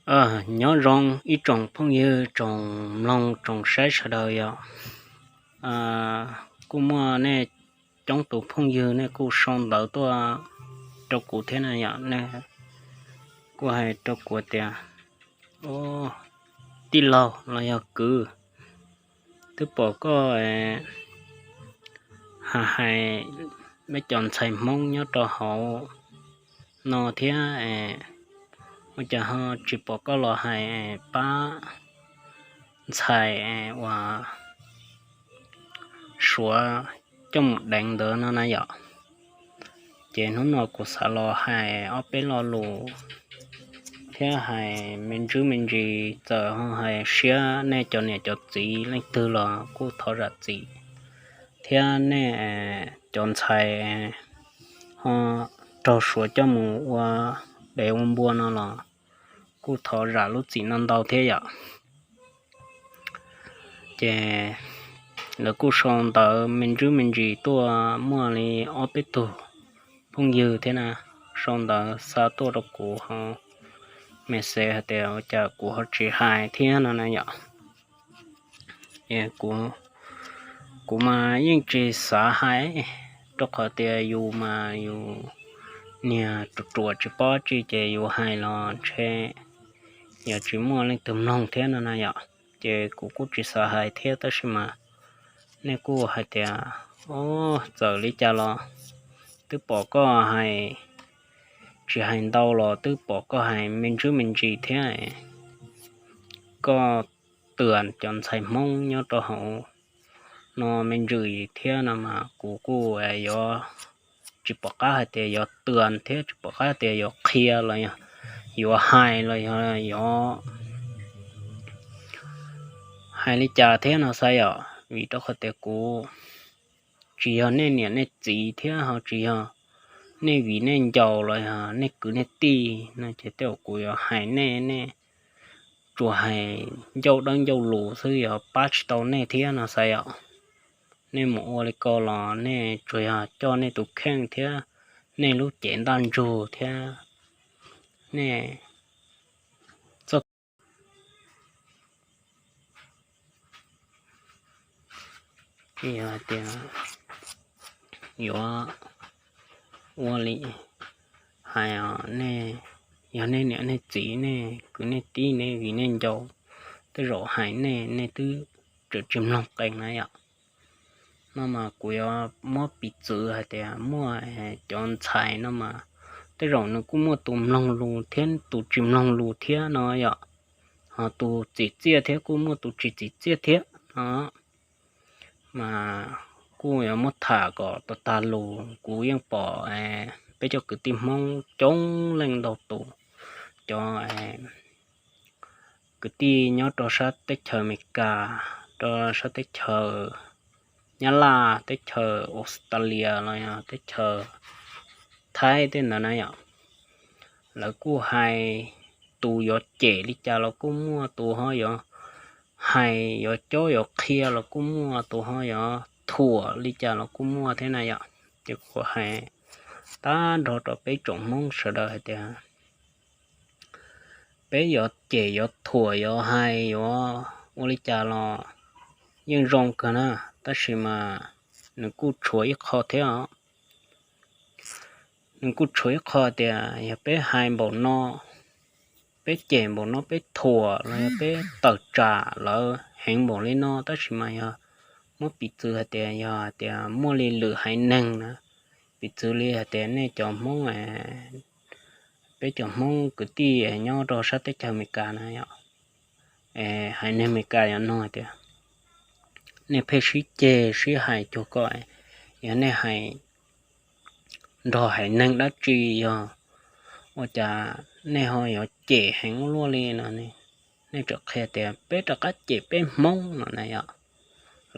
Nyob zoo ib tsoom phooj ywg, tsoom mloog, tsoom saib sawv daws yom. Kuj muaj nej coob tus phooj ywg nej kuj sau ntawv tuaj rau kuv thiab na yom. Nej kuj hais rau kuv tias, tij laug los yog kwv, twb pom koj hais hais peb cov ntxhais Hmoob nyob rau hauv no thiab, ua cas ho tsis pom koj los hais pab ntxhais uas Suav coj mus deev ntawd no na yom. Ces hnub no kuv xav los hais ob peb lo lus thiab hais me ntsis me ntsis, txawm ho hais siab nej cov niam cov txiv leej twg los kuj thov zam txim, thiab nej cov ntxhais ho raug Suav coj mus ua dev ua npua no los kuj thov zam lub txim no ntau thiab yom. Ces lawv kuj sau ntawv me ntsis me ntsis tuaj, muaj li ob peb tug phooj ywg thiab na, sau ntawv xa tuaj rau kuv hauv message hais tias ua cas kuv ho tsis hais thiab no na yom. Kuv mas yeej tsis xav hais, rau qhov tias yus mas yus niag ruam ruam tsis paub tsi ces yus hais los ntshe yog tsis muaj leej twg mloog thiab no na yom. Ces kuv kuj tsis xav hais thiab, tab sis mas nej kuj hais tias, o, txawm li cas los twb pom koj hais, tsis hais ntau los twb pom koj hais me ntsis me ntsis thiab, koj twag cov ntxhais Hmoob nyob rau hauv no me ntsis thiab no mas kuv kuj yuav tsis pom qab hais tias yuav twag thiab tsis pom qab tias yuav qhia los yog yuav hais los yog yuav hais li cas thiab no xav yom, vim rau qhov tias kuv tsis yog nej niam nej txiv thiab ho tsis yog nej viv nej ncaus los yog nej kwv nej tij no ces tej zaum kuv yuav hais nej, nej tsuas hais ncauj dawb ncauj lus xwb yuav pab tsis tau nej thiab no xav yom. Nej mus ua li ko los nej tsuas yog coj nej tus kheej thiab nej lub cev ntaj ntsug thiab nej txoj yog hais tias yuav ua li hais, nej yog nej niam nej txiv nej kwv nej tij nej viv nej ncaus tej zaum hais nej, nej twb tseem tsis mloog qees na yom. No mas kuv yuav muab piv txwv hais tias muaj cov ntxhais no mas tej zaum nws kuj muaj tus mloog lus thiab tus tsis mloog lus thiab no yom. Ho tus txim txiaj thiab kuj muaj tus tsis txim txiaj thiab no. Mas kuj yuav muab tham kom tag tag lus, kuv yeej pom peb cov kwv tij Hmoob coob leej ntau tus, cov kwv tij nyob rau sab teb chaws Amelikas, rau sab teb chaws Nyab Laj, teb chaws Australia los yog teb chaws Thaib tej ntawd na yom. Lawv kuj hais, tus yuav cem li cas los kuj muaj, tus ho yuav hais yuav cob yuav qhia los kuj muaj, tus ho yuav thuam li cas los kuj muaj thiab na yom. Ces kuv hais tag nrho rau peb tsoom Hmoob sawv daws hais tias peb yuav cem yuav thuam yuav hais yuav ua li cas los yeej zoo kawg na, tab sis mas nws kuj tshuav ib qho thiab os. Nws kuj tshuav ib qho tias yog peb hais npaum no, peb cem npaum no, peb thuam los yog peb tawm tsam lawv heev npaum li no, tab sis mas yog muab piv txwv hais tias yog hais tias muaj li lwm haiv neeg na, piv txwv li hais tias nej cov Hmoob, peb cov Hmoob kwv tij nyob rau sab teb chaws Amelikas na yom, haiv neeg Amelikas yog nug hais tias nej pheej sib ceg sib hais cuag ko, yog nej hais nrog haiv neeg dab tsi, yog ua cas nej ho yuav cem heev ua luaj li no? Nej txawm qhia tias peb rov qab cem peb Hmoob no na yom.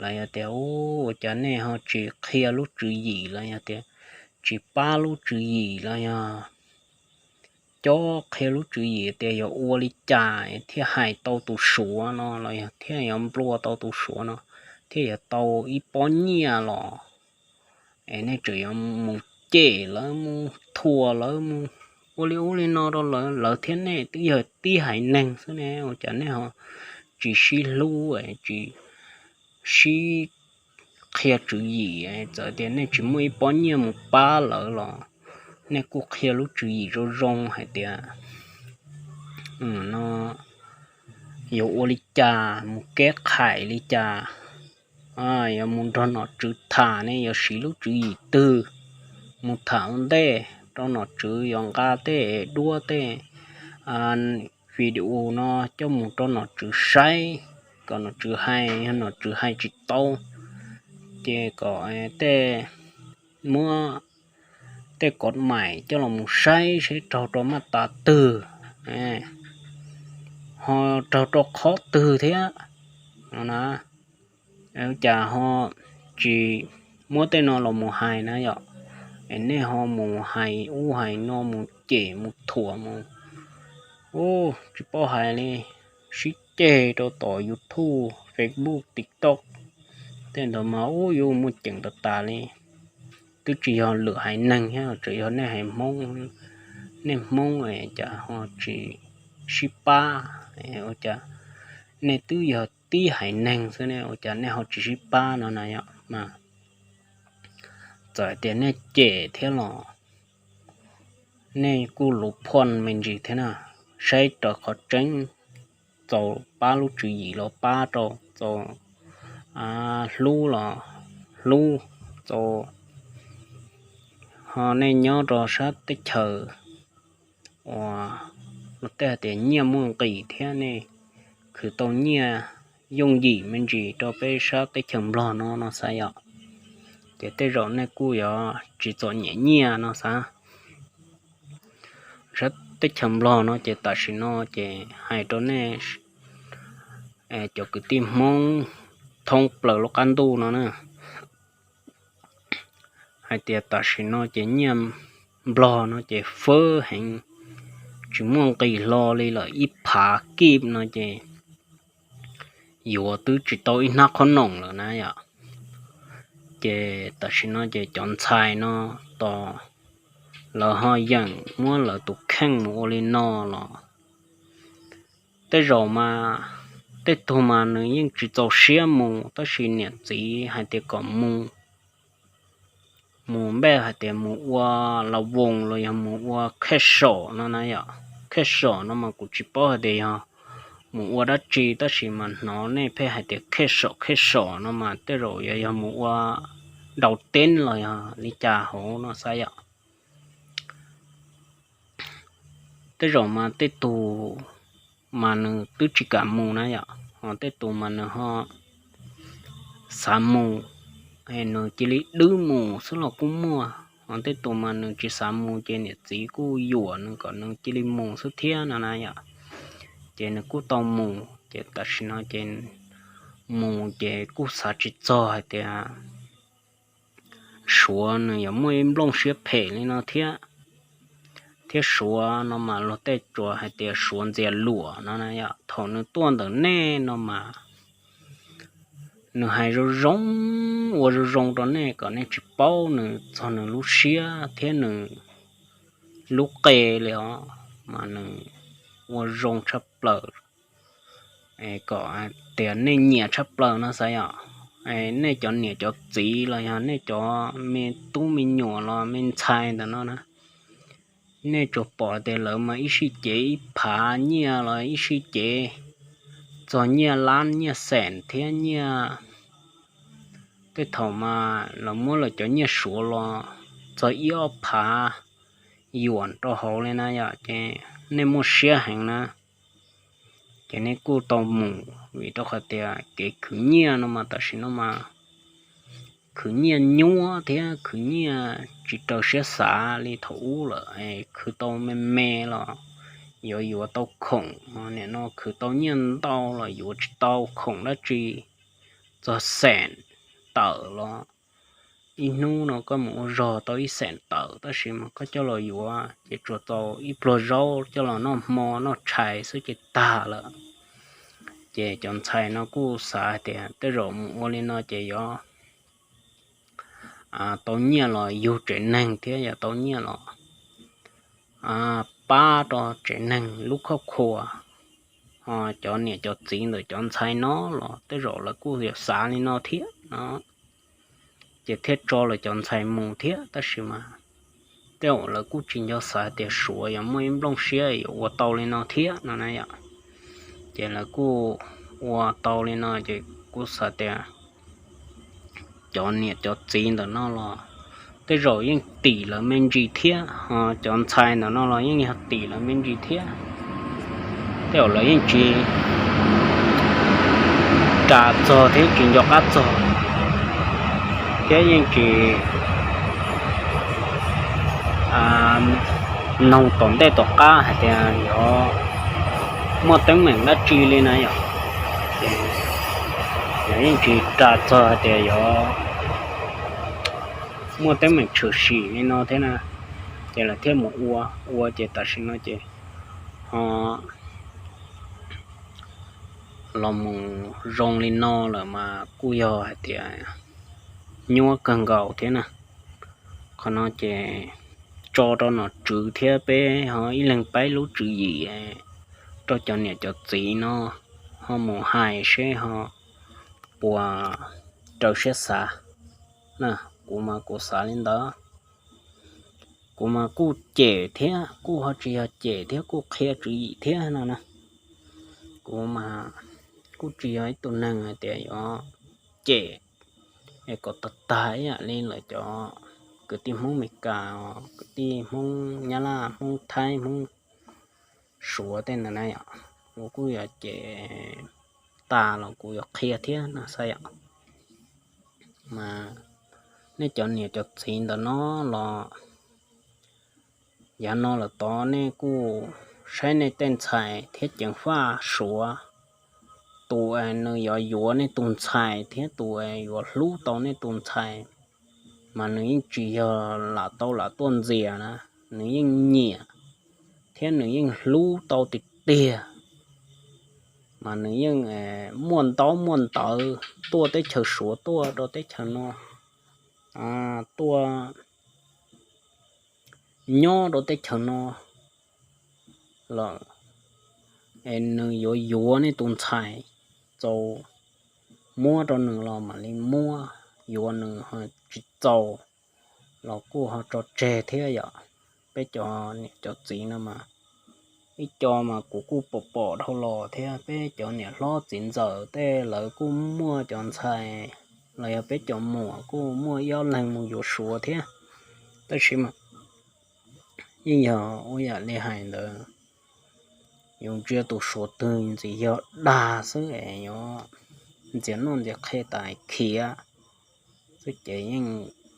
Los yog tias ua cas nej ho tsis qhia lub tswv yim los yog tias tsis pab lub tswv yim los yog cob qhia lub tswv yim tias yuav ua li cas thiaj hais tau tus Suav no los yog thiaj yuav nplua tau tus Suav no, thiaj yuav tau ib pob nyiaj los, es nej tseem yuav mus cem lawv mus thuam lawv mus ua li ub li no rau lawv, lawv thiab nej twb yog tib haiv neeg xwb ne, ua cas nej ho tsis sib hlub, tsis sib qhia tswv yim? Txawm tias nej tsis muaj ib pob nyiaj mus pab lawv los nej kuj qhia lub tswv yim zoo zoo hais tias no yuav ua li cas, mus keb qhais li cas, yuav mus nrog nom tswv tham ne yuav siv lub tswv yim twg, mus tham ua ntej rau nom tswv yuav nqa tej duab tej video no coj mus rau nom tswv saib, kom nom tswv hais, yog nom tswv hais tsis tau ces kom tej, muab tej kov maim coj los mus saib seb raug rau maj tas twg, ho raug rau qhov twg thiab no na. Cas ho tsis muab tej no los mus hais na yom? Es nej ho mus hais ub hais no, mus cem mus thuam mus, ub, tsis paub hais li, sib ceg rau tom YouTube, Facebook, TikTok, tej ntawd mas ub yuav muaj ceem tas tas li. Twb tsis yog lwm haiv neeg thiab, tsuas yog nej haiv Hmoob, nej Hmoob cas ho tsis sib pab, ua cas nej twb yog tib haiv neeg xwb ne ua cas nej ho tsis sib pab no na yom? Mas txawm tias nej cem thiab los nej kuj luv phuaj me ntsis thiab na, saib raws qhov tseeb, txaus pab lub tswv yim los pab rau, txaus hlub los hlub, txaus. Ho nej nyob rau sab teb chaws uas luag tej hais tias nyiaj muaj nqis thiab nej khwv tau nyiaj yooj yim me ntsis rau peb sab teb chaws Nplog no no xav yom, ces tej zaum nej kuj yuav tsis txom nyem nyiaj no xav. Sab teb chaws Nplog no ces tam sim no ces hais rau nej cov kwv tij Hmoob thoob plaws lub qab ntuj no na, hais tias tam sim no ces nyiaj Nplog no ces fab heev, tsis muaj nqis hlo li lawm, ib phav kib no ces yuav twb tsis tau ib hnab qhob noom lawm na yom. Ces tam sim no ces cov ntxhais no tos lawv ho yeem muab lawv tus kheej mus ua li no los tej zaum mas tej tug mas nws yeej tsis txaus siab mus tab sis niam txiv hais tias kom mus, mus npej hais tias mus ua la voos los yog mus ua kheej saum no na yom. Kheej saum no mas kuv tsis paub hais tias yog mus ua dab tsi tab sis mas hnov nej pheej hais tias kheej saum kheej saum no mas tej zaum yog mus ua dau teeb los yog li cas hauv no xav yom. Tej zaum mas tej tus mas nws twb tsis kam mus na yom, ho tej tus mas nws ho xav mus, nws cia li dwb mus xwb los kuj muaj, ho tej tus mas nws tsis xav mus ces niam txiv kuj yuam nws kom nws cia li mus xwb thiab no na yom. Ces nws kuj tau mus ces tam sim no ces mus ces kuj xav tsis txog hais tias Suav nws yuav muaj ib nplooj siab phem li no thiab, thiab Suav no mas luag tej tsuas hais tias Suav ntxias luam no na yom. Thaum nws tuaj ntawm nej no mas nws hais zoo zoo, ua zoo zoo rau nej kom nej tsis paub nws txog nws lub siab thiab nws lub qe li os, mas nws ua zoo tshaj plaws kom tias nej nyiam tshaj plaws no xav yom. Nej cov niam cov txiv los yog nej cov me tub me nyuam los me ntxhais ntawm no na, nej tsuas pom tias lawv mas ib sij cev ib phav nyiaj los ib sij cev txog nyiaj lab nyiaj xees thiab nyiaj, tej thaum mas lawv muab lawv cov nyiaj Suav los txog ib ob phav yuam rau hauv li na yom, ces nej muaj siab heev na. Ces nej kuj tau mus vim rau qhov tias kev khwv nyiaj no mas tam sim no mas khwv nyiaj nyuab thiab khwv nyiaj tsis raws siab xav li thaum ub lawm, khwv tau me me los yuav yuav tau khoom, nim no khwv tau nyiaj ntau los yuav tsis tau khoom dab tsi, txog xees tawm los ib hnub no koj mus ua zog tau ib xees tawm tab sis mas koj coj los yuav ces tsuas tau ib pluag zaub coj los noj hmo noj tshais xwb ces tag lawm. Ces cov ntxhais no kuj xav hais tias tej zaum mus ua li no ces yuav tau nyiaj los yug tsev neeg thiab yog tau nyiaj los pab rau tsev neeg lub khoj khua. Cov niam cov txiv ntawm cov ntxhais no los tej zaum lawv kuj yuav xav li no thiab no, ces thiaj tso lawv cov ntxhais mus thiab. Tab sis mas tej zaum lawv kuj tsis nco xav tias Suav yuav muaj ib nplooj siab yuav ua tau li no thiab no na yom. Ces lawv kuj ua tau li no ces kuv xav tias cov niam cov txiv ntawm no los tej zaum yeej tim lawv me ntsis thiab, ho cov ntxhais ntawm no los yeej yog tim lawv me ntsis thiab. Tej zaum lawv yeej tsis ras txog thiab tsis nco qab txog, thiab yeej tsis noog tom ntej tom qab hais tias yuav muaj teeb meem dab tsi li na yom. Ces lawv yeej tsis ras txog hais tias yuav muaj teeb meem tshwm sim li no thiab na, ces lawv thiaj mus ua, ua ces tam sim no ces ho los mus zoo li no lawm mas kuj yog hais tias nyuaj kawg nkaus thiab na. Qhov no ces tso rau nom tswv thiab peb ho ib leeg paib lub tswv yim rau cov niam cov txiv no ho mus hais seb ho puas raws siab xav na. Kuv mas kuv xav li ntawd. Kuv mas kuj cem thiab kuj ho tsis yog cem thiab kuj qhia tswv yim thiab no na. Kuv mas kuj tsis yog ib tug neeg hais tias yuav cem es kom tag tag ib yam li lawv cov kwv tij Hmoob Amelikas, kwv tij Hmoob Nyab Laj, Hmoob Thaib, Hmoob Suav tej ntawd na yom. Kuv kuj yuav cem tas los kuv yuav qhia thiab no xwb yom. Mas nej cov niam cov txiv ntawm no los yav no lawm tod nej kuj saib nej tej ntxhais thiab ceev faj Suav, tus nws yuav yuav nej tus ntxhais thiab tus yuav hlub tau nej tus ntxhais, mas nws yeej tsis yog lam tau lam tuaj ntxias na, nws yeej nyiam thiab nws yeej hlub tau tiag tiag. Mas nws yeej muaj ntaub muaj ntawv tuaj teb chaws Suav tuaj rau teb chaws no, tuaj nyob rau teb chaws no lawm, es nws yuav yuav nej tus ntxhais, txaus muab rau nws los mam li muab, yuav nws tsis txaus los kuj ho tso tseg thiab yom. Peb cov niam cov txiv no mas ib co mas kuv kuj pom pom dhau los thiab, peb cov niam hlob txiv ntxawm tej lawv kuj muaj cov ntxhais, los yog peb cov muam kuj muaj ib ob leeg mus yuav Suav thiab. Tab sis mas yeej yog ua yam li hais ntawd, yus ntsia tus Suav twg ntxiv yog dag xwb es yuav ntxias noj ntxias qhe tas khiav xwb ces yeej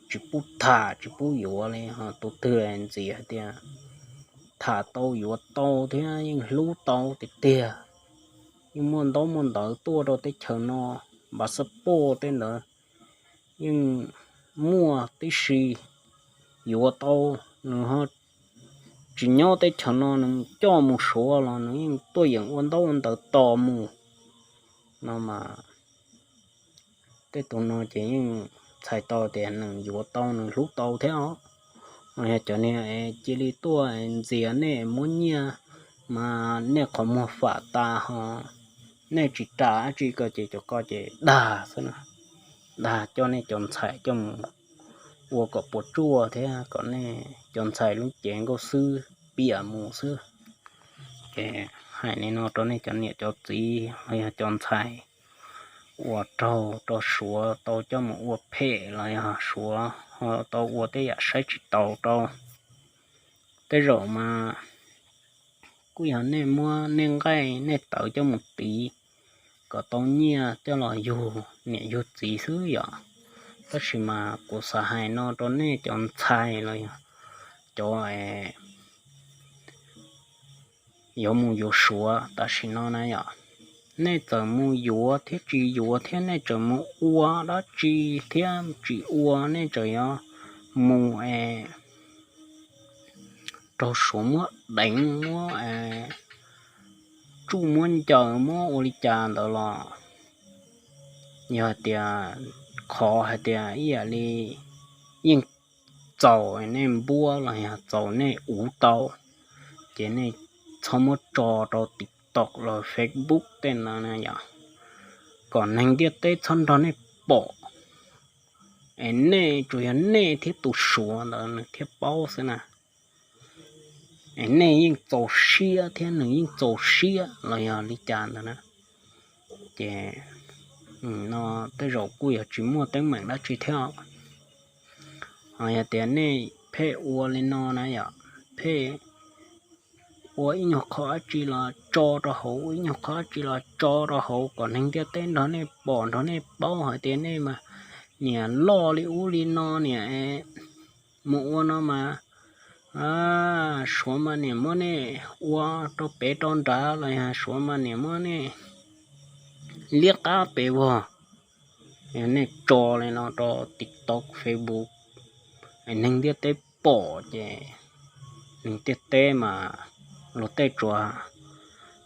tsis pub tham tsis pub yuav li. Ho tus twg ntxiv hais tias tham tau yuav tau thiab yeej hlub tau tiag tiag, yeej muaj ntaub muaj ntawv tuaj rau teb chaws no, npav xab poj tej ntawd yeej muaj tib si, yuav tau, nws ho tsis nyob teb chaws no nws coj mus Suav los nws yeej tuaj yeem ua ntaub ua ntawv tos mus no mas tej tus no ces yeej txhais tau tias nws yuav tau nws hlub tau thiab os. Yog cov niag cia li tuaj ntxias nej muab nyiaj mas nej qhov muag fam tas ho nej tsis ras dab tsi ko ces cov ko ces dag xwb na, dag coj nej cov ntxhais coj mus ua kom puas tsuaj thiab kom nej cov ntxhais lub cev nkauj xwb piam mus xwb. Ces hais li no rau nej cov niam cov txiv los yog cov ntxhais uas raug rau Suav tau coj mus ua phem los yog Suav ho tau ua tej yam saib tsis taus rau. Tej zaum mas kuj yog nej muab nej nqaij nej tawv coj mus tiv kom tau nyiaj coj los yug niam yug txiv xwb yom. Tab sis mas kuv xav hais no rau nej cov ntxhais los yog cov yuav mus yuav Suav tam sim no na yom, nej txawm mus yuav thiab tsis yuav thiab nej tseem mus ua dab tsi thiab tsis ua, nej tseem yuav mus es raug Suav muab deev, muab tsuj muab ncaws muab ua li cas ntawd los yog hais tias qhov hais tias ib yam li yeej txaus nej npuab los yog txaus nej uv tau, ces nej txhob muab tso rau TikTok los Facebook tej ntawd na yom, kom neeg ntiaj teb txhob nrog nej pom. Es nej tsuas yog nej thiab tus Suav ntawd nws thiaj paub xwb na. Es nej yeej txaus siab thiab nws yeej txaus siab los yog li cas ntawd na. Ces no tej zaum kuj yog tsis muaj teeb meem dab tsi thiab. Ho yog tias nej pheej ua li no na yom, pheej ua ib nyuag qho dab tsi los tso rau hauv, ua ib nyuag qho dab tsi los tso rau hauv kom neeg ntiaj teb nrog nej pom nrog nej paub hais tias nej mas niam loj li ub li no niam mus ua no mas Suav mas niam muab nej ua rau pem rau nrad los yog Suav mas niam muab nej liab qab pes vog. Nej tso li no rau TikTok, Facebook, neeg ntiaj teb pom ces neeg ntiaj teb mas luag tej tsuas,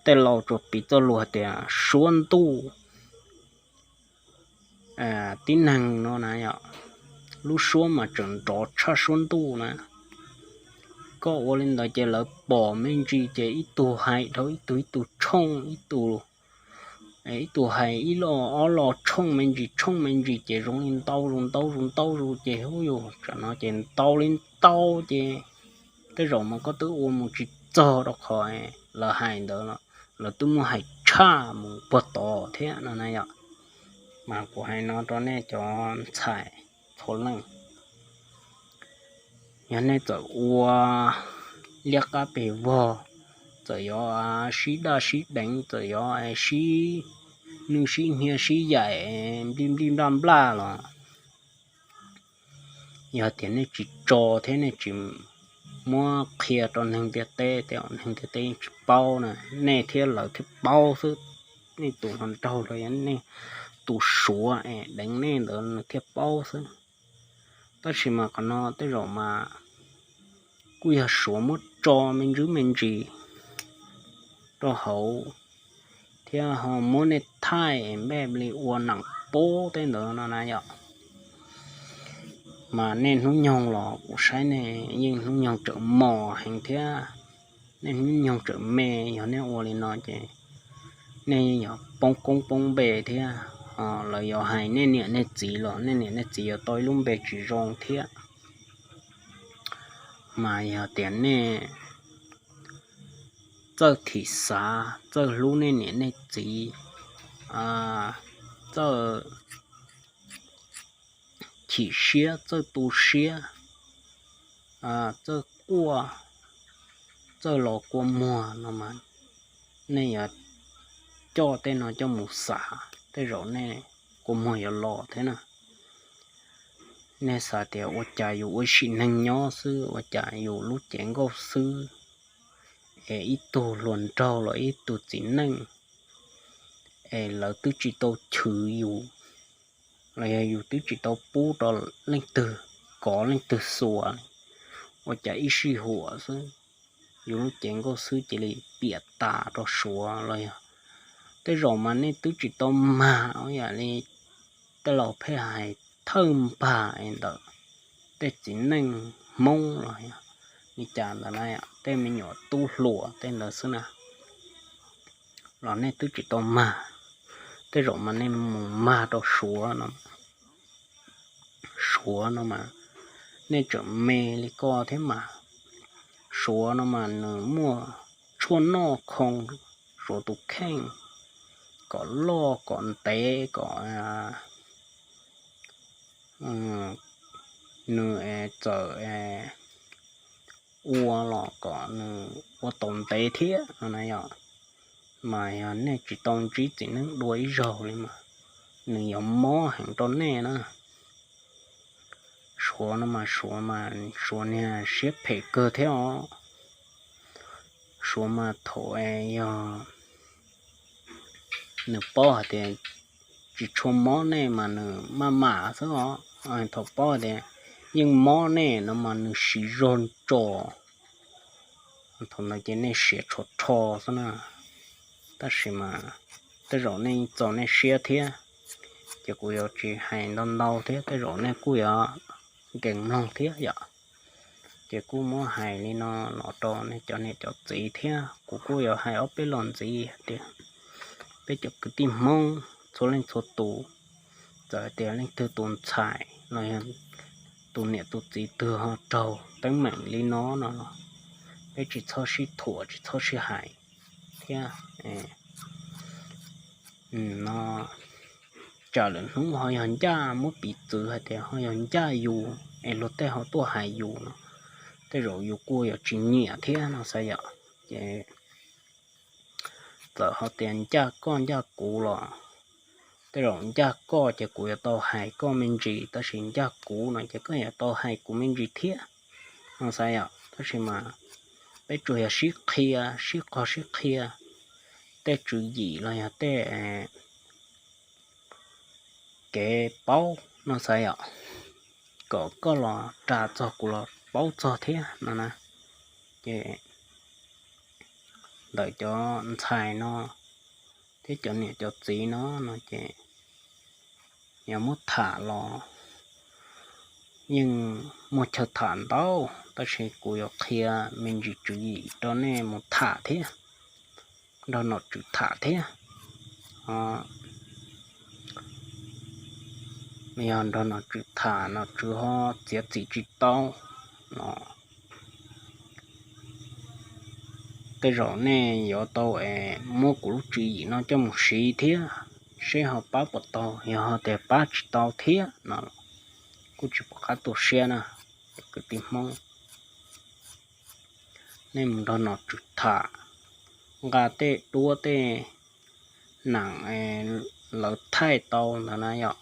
tej laus tsuas piv txoj lus hais tias suab ntuj tib neeg no na yom, lub suab mas tseem nrov tshaj suab ntuj na. Koj ua li ntawd ces lawv pom me ntsis ces ib tug hais dhau ib tug, ib tug tshooj ib tug, ib tug hais ib lo ob lo tshooj me ntsis tshooj me ntsis ces zoo li ntau zus ntau zus ntau zus ces hu yus tsam no ces ntau li ntau ces tej zaum mas koj twb ua mus tsis txog rau qhov lawv hais ntawd los lawv twb muab hais tshaj mus puag tod thiab no na yom. Mas kuv hais no rau nej cov ntxhais txhua leej, yog nej txawm ua liab qab pes vog, txawm yuav sib daj sib deev, txawm yuav sib nwj sib hnia sib yaim nplij nplij nplaj nplaj los yog tias nej tsis tso thiab nej tsis muab qhia rau neeg ntiaj teb, tej zaum neeg ntiaj teb yeej tsis paub na, nej thiab lawv thiaj paub xwb. Nej tus hluas nraug los yog nej tus Suav es deev nej ntawd nws thiaj paub xwb. Tab sis mas qhov no tej zaum mas kuj yog Suav muab tso me ntsis me ntsis rau hauv thiab ho muab nej thaij npej li ua nam pob tej ntawd no na yom. Mas nej hnub nyoog los kuv saib nej yeej hnub nyoog tseem mos heev thiab. Nej hnub nyoog tseem me, yog nej ua li no ces nej yeej yuav poob koob poob npe thiab. Lawv yuav hais nej niam nej txiv los nej niam nej txiv yuav tau ib lub npe tsis zoo thiab. Mas yog tias nej txawj thim xav, txawj hlub nej niam nej txiv, txawj chim siab, txawj tu siab, txawj quaj, txawj los kua muag no mas nej yuav coj tej no coj mus xav, tej zaum nej kua muag yuav los thiab na. Nej xav tias ua cas yus ua sim neeg nyob xwb, ua cas yus lub cev nkauj xwb es ib tug hluas nraug los ib tug txiv neej es lawv twb tsis tau chwv yus, los yog yus twb tsis tau pub rau leej twg kov leej twg xuas, ua cas ib sij huam xwb yus lub cev nkauj xwb cia li piam tas rau Suav los yog. Tej zaum mas nej twb tsis tau mag ib yam li tej laus pheej hais thawj npag es ntawm tej txiv neej Hmoob los yog li cas ntawd na, tej me nyuam tub hluas tej ntawd xwb na, los nej twb tsis tau mag. Tej zaum mas nej mus mag rau Suav no, Suav no mas nej tseem me li koj thiab mas. Suav no mas nws muaj tshuaj noj khoo Suav tus kheej kom loj kom ntev kom nws txawm ua los kom nws ua tau ntev thiab no na yom. Mas yog nej tsis tau ntsib txiv neej dua ib zaug li mas nws yuav mob heev rau nej na. Suav no mas Suav mas Suav niag siab phem kawg thiab os. Suav mas thaum yog nws paub hais tias tsis tshua mob nej mas nws maj mam xwb os. Thaum paub hais tias yeej mob nej no mas nws siv zog ntso, thaum ntawd ces nej siav tsho rho xwb na. Tab sis mas tej zaum nej txaus nej siab thiab, ces kuv yuav tsis hais ntau ntau thiab, tej zaum nej kuj yuav nkees mloog thiab yom. Ces kuj muab hais li no los rau nej cov niam cov txiv thiab kuv kuj yuav hais ob peb los ntxiv hais tias peb cov kwv tij Hmoob txhua leej txhua tus, txawm hais tias leej twg tus ntxhais los yog tus niam tus txiv twg ho raug teeb meem li no no los peb tsis txhob sib thuam tsis txhob sib hais thiab no. Tsam lwm hnub ho yog ncaj muab piv txwv hais tias ho yog ncaj yus es luag tej ho tuaj hais yus no, tej zaum yus kuj yuav tsis nyiam thiab no xav yom. Ces txawm ho tias ncaj koj ncaj kuv los tej zaum ncaj koj ces kuv yuav tau hais koj me ntsis, tab sis ncaj kuv no ces koj yuav tau hais kuv me ntsis thiab no xav yom. Tab sis mas peb tsuas yog sib qhia, sib qog sib qhia tej tswv yim los yog tej kev paub no xav yom, kom koj los ras txog kuv los paub txog thiab no na. Ces ntawm cov ntxhais no thiab cov niam cov txiv no no ces yog muab tham los yeej muaj chaw tham ntau, tab sis kuv yuav qhia me ntsis tswv yim rau nej mus tham thiab, nrog nom tswv tham thiab. Yog nrog nom tswv tham nom tswv ho txiav txim tsis tau no, tej zaum nej yuav tau es muab kuv lub tswv yim no coj mus siv thiab, seb ho pab puas tau. Yog ho tias pab tsis tau thiab no kuj tsis pom qab tu siab na. Kwv tij Hmoob, nej mus nrog nom tswv tham, nqa tej duab tej nam lawv thaij tau ntawd na yom,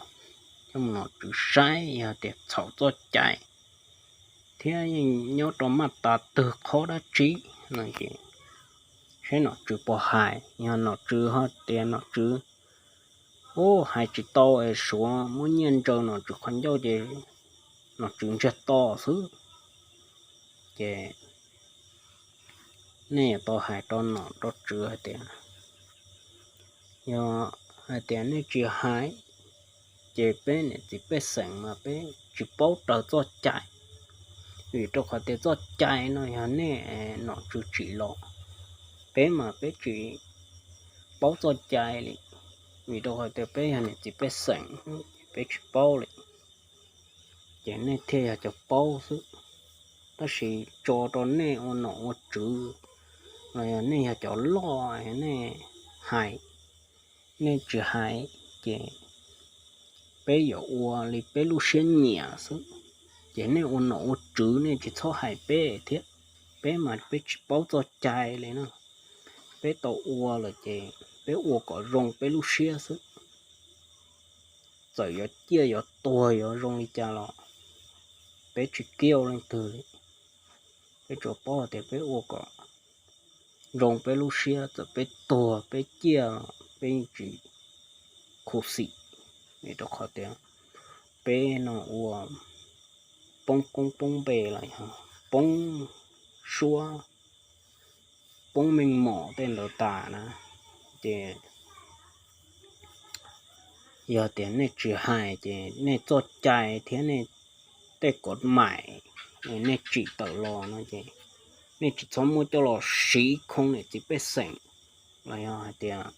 coj mus nom tswv saib yog tias txhaum txoj cai thiab yeej nyob rau maj tas twg qhov dab tsi no ces saib nom tswv puas hais. Yog nom tswv ho tias nom tswv ub hais tsis tau es Suav muab nyiaj ntsaws nom tswv qhov ncauj ces nom tswv ntsiag to xwb. Ces nej yuav tau hais rau nom rau tswv hais tias, yog hais tias nej tsis hais ces peb niam txiv pej xeem mas peb tsis paub raws txoj cai, vim rau qhov tias txoj cai no yog nej nom tswv tsim los, peb mas peb tsis paub txoj cai li, vim rau qhov tias peb yog niam txiv pej xeem, peb tsis paub li. Ces nej thiaj yog cov paub xwb, tab sis tso rau nej ua nom ua tswv los yog nej yog cov loj nej hais, nej tsis hais ces peb yuav ua li peb lub siab nyiam xwb. Ces nej ua nom ua tswv nej tsis txhob hais peb thiab, peb mas peb tsis paub txoj cai li na. Peb tau ua lawm ces peb ua kom zoo peb lub siab xwb. Txawm yuav ciaj yuav tuag yuav zoo li cas los peb tsis kiaj leej twg li. Peb tsuas paub tias peb ua kom zoo peb lub siab, txawm peb tuag peb ciaj los peb yeej tsis khuv xim, vim rau qhov tias peb no ua poob koob poob npe los yog poob suab, poob meej mom tej ntawd tas na. Ces yog tias nej tsis hais ces nej txoj cai thiab nej tej kov maim nej tsim tawm los no ces nej tsis txhob muab coj los siv khoo niam txiv pej xeem los yog hais tias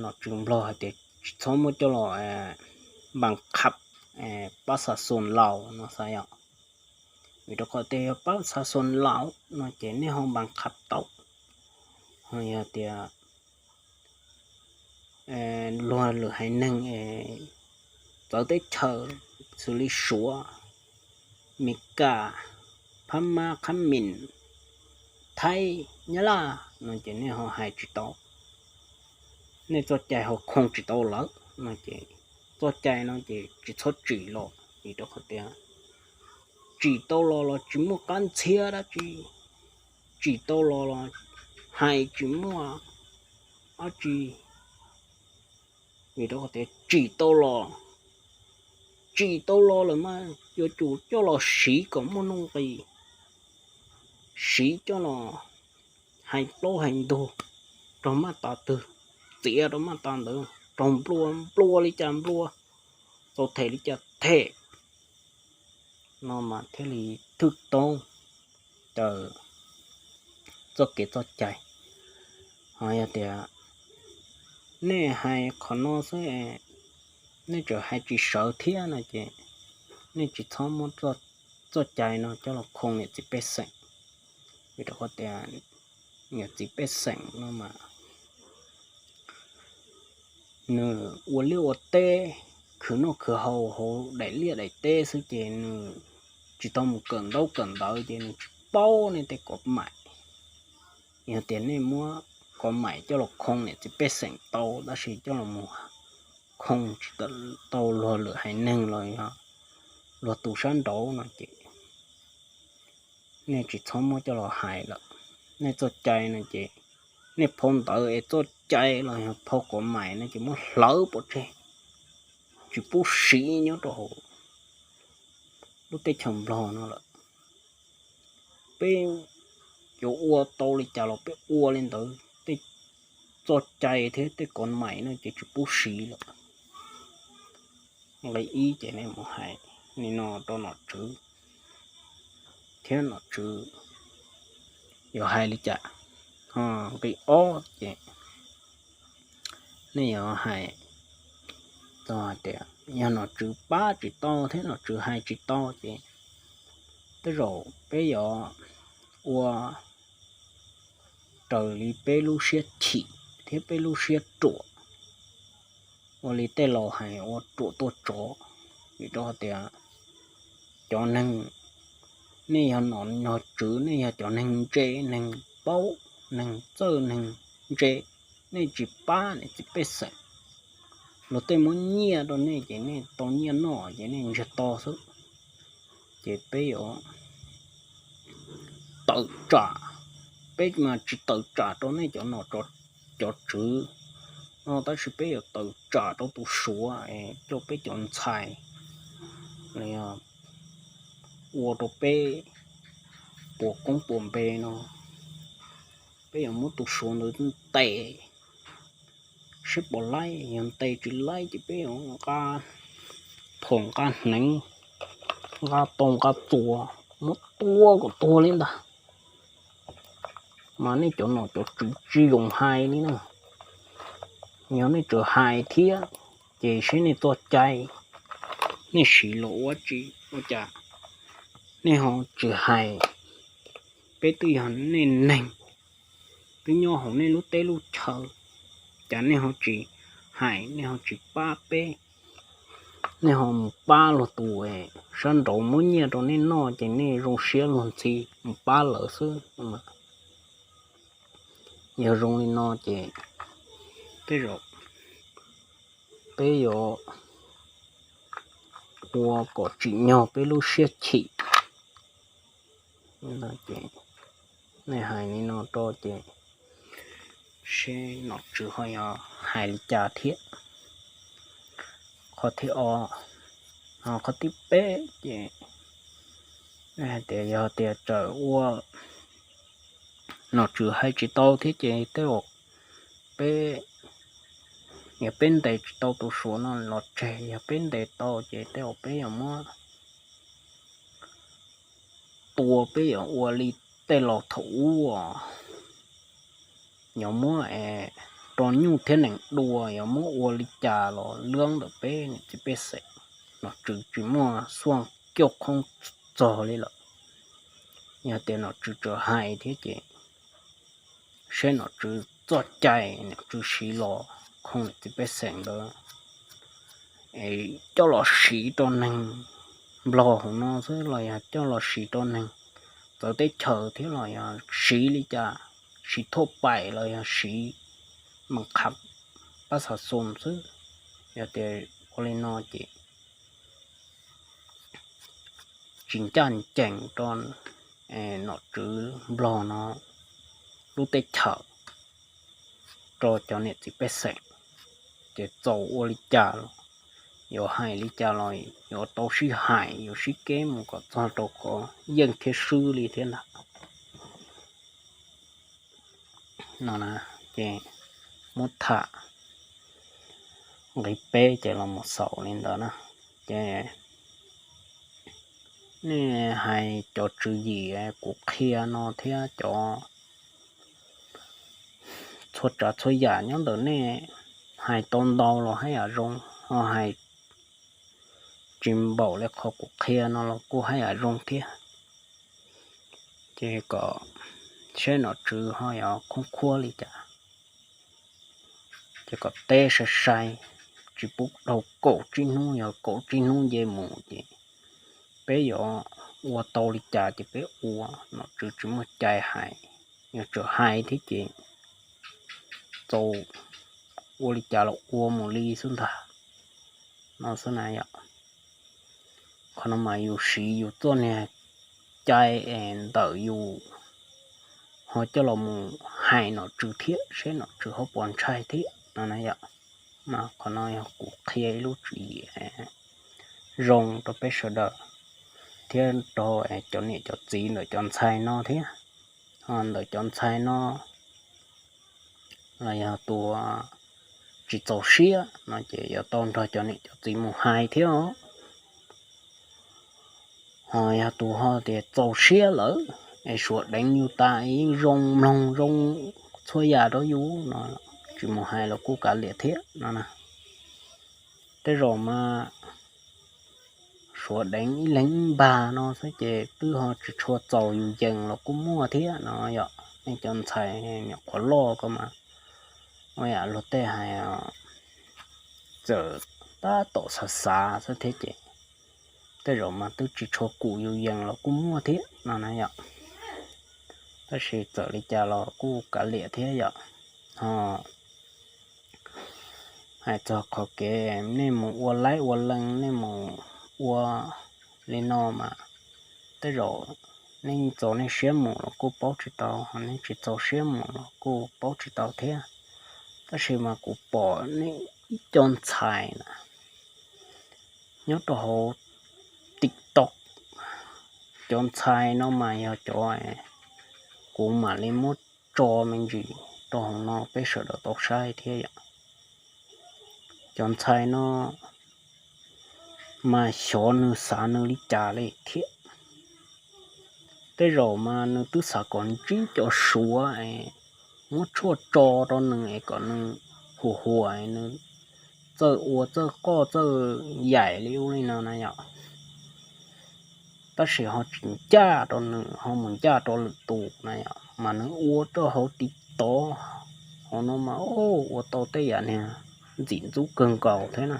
nom tswv Nplog hais tias tsis txhob muab coj los npas khab pas xa xun laus no xav yom. Vim rau qhov tias yog pas xa xun laus no ces nej ho npas khab tau, ho yog tias luag lwm haiv neeg txawv teb chaws xws li Suav, Mes Kas, Phab Mab, Khab Mis, Thaib, Nyab Laj no ces nej ho hais tsis tau, nej txoj cai ho khoo tsis tau lawm no ces txoj cai no ces tsis txhob tsim los, vim rau qhov tias tsim tau los los tsis muaj qab ntxhiab dab tsi, tsim tau los los hais tsis muaj dab tsi, vim rau qhov tias tsim tau los, tsim tau los lawm mas yuav tsum coj los siv kom muaj nuj nqis, siv coj los hais plaub hais ntug, raug maj tas twg txiav rau maj tas ntawd, raug nplua nplua li cas nplua, txaus them li cas them no mas thiaj li thwj toob raws txoj kev txoj cai. Ho yog tias nej hais qhov no xwb, nej tseem hais tsis sawv thiab no ces nej tsis txhob muab txoj cai no coj los khoo niam txiv pej xeem. Vim rau qhov tias niam txiv pej xeem no mas nws ua liaj ua teb, khwv noj khwv haus hauv daim liaj daim teb xwb ces nws tsis tau mus kawm ntaub kawm ntawv ces nws tsis paub nej tej kov maim. Yog tias nej muab kov maim coj los khoo niam txiv pej xeem tau, tab sis coj los mus khoo tsis tau luag lwm haiv neeg los yog luag tus sab nraud no ces nej tsis txhob muab coj los hais lawm. Nej txoj cai no ces nej phau ntawv es txoj cai los yog phau kov maim no ces muab hlawv pov tseg, tsis pub siv nyob rau hauv lub teb chaws Nplog no lawm. Peb yuav ua tau li cas los peb ua li ntawd, tej txoj cai thiab tej kov maim no ces tsis pub siv lawm. Nqe ib ces nej mus hais li no rau nom tswv thiab nom tswv yuav hais li cas. Nqe ob ces nej yuav hais txog hais tias yog nom tswv pab tsis tau thiab nom tswv hais tsis tau ces tej zaum peb yuav ua raws li peb lub siab chim thiab peb lub siab ruam, ua li tej laus hais ua ruam tua tsov. Vim rau hais tias cov neeg, nej yog nom yog tswv, nej yog cov neeg ntse, neeg paub, neeg txawj neeg ntse, nej tsis pab niam txiv pej xeem, luag tej muab nyiaj rau nej ces nej tau nyiaj noj ces nej ntsiag to xwb. Ces peb yuav tawm tsam, peb mas tsis tawm tsam rau nej cov nom cov tswv no, tab sis peb yuav tawm tsam rau tus Suav es coj peb cov ntxhais los yog ua rau peb puas koob puas npe no, peb yuav muab tus Suav ntawd ntes seb puas laib, yog ntes tsis laib ces peb yuav nqa phom nqa hneev, nqa tau nqa txuas muab tua kom tuag li ntag. Mas nej cov nom cov tswv tsis zoo hais li na. Yog nej tseem hais thiab ces seb nej txoj cai nej siv los ua tsi, ua cas nej ho tsis hais? Peb twb yog nej neeg, twb nyob hauv nej lub teb lub chaw, cas nej ho tsis hais, nej ho tsis pab peb, nej ho mus pab luag tus sab nraud muab nyiaj rau nej noj ces nej zoo siab luag ntxhi mus pab lawv xwb. Yog zoo li no ces tej zaum peb yuav ua kom tsim nyog peb lub siab chim. Nej hais li no rau ces seb nom tswv ho yuav hais li cas thiab. Qhov thib ob, qhov thib peb ces nej hais tias yog tias txawm ua nom tswv hais tsis tau thiab ces tej zaum peb, yog peb ntes tsis tau tus Suav no los tseg, yog peb ntes tau ces tej zaum peb yuav muab tua, peb yuav ua li tej laus thaum ub, yuav muab rau nyuj thiab nees dua, yuav muab ua li cas los lwb ntawm peb niam txiv pej xeem, nom tswv tsis muaj xuaj kiaj khoob txog li lawm. Yog tias nom tswv tseem hais thiab ces seb nom tswv txoj cai nom tswv siv los khoo niam txiv pej xeem ntawd es coj los siv rau neeg Nplog hauv no xwb los yog coj los siv rau neeg txawv teb chaws thiab los yog siv li cas, siv thuaj paim los yog siv meem qham pab xav xoo xwb. Yog tias ua li no ces tsis ncaj ncees rau nom tswv Nplog no lub teb chaws, rau cov niam txiv pej xeem, ces txaus ua li cas los yuav hais li cas los yuav tau sib hais, yuav sib keb mus kom txog rau qhov yeej thiab swb li thiab ntag. No ces muab tham nqe peb ces los mus xaus li ntawd na. Ces nej hais cov tswv yim kuv qhia no thiab cov txhua tsav txhua yam nyob ntawm nej hais tau ntau los haj yam zoo, ho hais tsis npaum li qhov kuv qhia no los kuj haj yam zoo thiab. Ces kom saib nom tswv ho yuav khoob khuab li cas, ces kom teb sai sai, tsis pub dhau kaum tsib hnub, yog kaum tsib hnub nce mus ces peb yuav ua tau li cas ces peb ua, nom tswv tsis muaj cai hais, yog tseem hais thiab ces txaus ua li cas los ua mus li xwb ntag no xwb na yom. Qhov no mas yus siv yus txoj niag cai es ntawm yus ho coj los mus hais nom tswv thiab seb nom tswv ho puas ntshai thiab no na yom. Mas qhov no yog kuv qhia ib lub tswv yim zoo rau peb sawv daws thiab rau cov niam cov txiv ntawm cov ntxhais no thiab. Ho ntawm cov ntxhais no los yog tus tsis txaus siab no ces yuav tau nrog cov niam cov txiv mus hais thiab os. Ho yog tus ho tias txaus siab lawm es suav deev yus tas es yeej zoo mloog zoo txhua yam rau yus no, tsis mus hais los kuj kav liam thiab no na. Tej zaum mas suav deev ib leeg ib npag no xwb ces twb ho tsis tshua txaus yus yees los kuj muaj thiab no yom. Nej cov ntxhais nyuam qhuav loj ko mas ua yam luag tej hais txawm tab tom xav xav xwb thiab ces tej zaum mas twb tsis tshua kum yus yees los kuj muaj thiab no na yom. Tab sis txawm li cas los kuj kav liam thiab yom. Ho hais txog qhov kev nej mus ua laib ua lees, nej mus ua li no mas tej zaum nej txaus nej siab mus los kuj paub tsis tau, ho nej tsis txaus siab mus los kuj paub tsis tau thiab. Tab sis mas kuv pom nej ib co ntxhais na nyob rau hauv TikTok, cov ntxhais no mas yog cov kuv mam li muab tso me ntsis rau hauv no peb sawv daws tau saib thiab yom. Cov ntxhais no mas xyov nws xav nws li cas li thiab. Tej zaum mas nws twb xav kom ntsib cov suav es muab tshuaj tso rau nws es kom nws huam huam es nws txawj ua txawj qoj txawj yaim li ub li no na yom. Tab sis ho tsis ncaj rau nws, ho mus ncaj rau lwm tus na yom, mas nws ua rau hauv TikTok, hauv no mas ua tau tej yam niag ntxim ntxub kawg nkaus thiab na.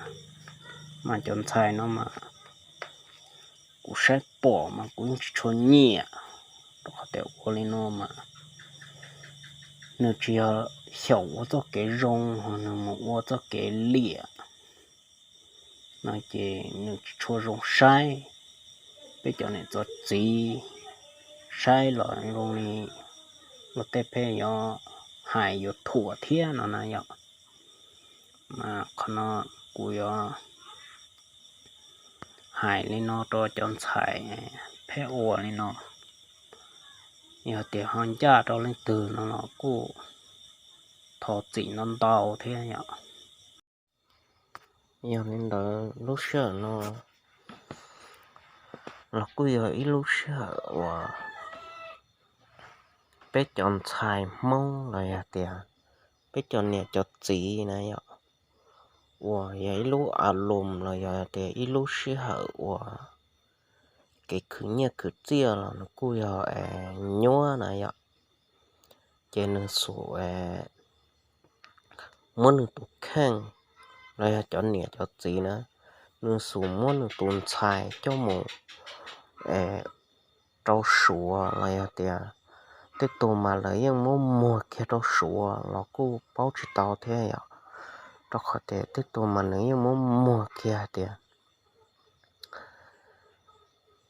Mas cov ntxhais no mas kuv saib pom mas kuv yeej tsis tshua nyiam, rau qhov tias ua li no mas nws tsis yog xyaum ua txoj kev zoo, ho nws mus ua txoj kev liam no ces nws tsis tshua zoo saib. Peb cov niam txiv saib los zoo li luag tej pheej yuav hais yuav thuam thiab no na yom. Mas qhov no kuv yuav hais li no rau cov ntxhais pheej ua li no, yog tias ho ncaj rau leej twg no los kuj thov txim ntau ntau thiab yom. Yog li ntawd lub sij hawm no los kuj yog ib lub sij hawm uas peb cov ntxhais Hmoob los yog tias peb cov niam cov txiv na yom, uas yog ib lub a lum los yog tias ib lub sij hawm uas kev khwv nyiaj khwv txiaj los nws kuj yog nyuaj na yom. Ces nws xub muab nws tus kheej los yog cov niam cov txiv na, nws xub muab nws tus ntxhais coj mus rau Suav los yog tias tej tug mas lawv yeej muab muag kiag rau Suav los kuj paub tsis tau thiab yom. Rau qhov tias tej tug mas nws yeej muab muag kiag hais tias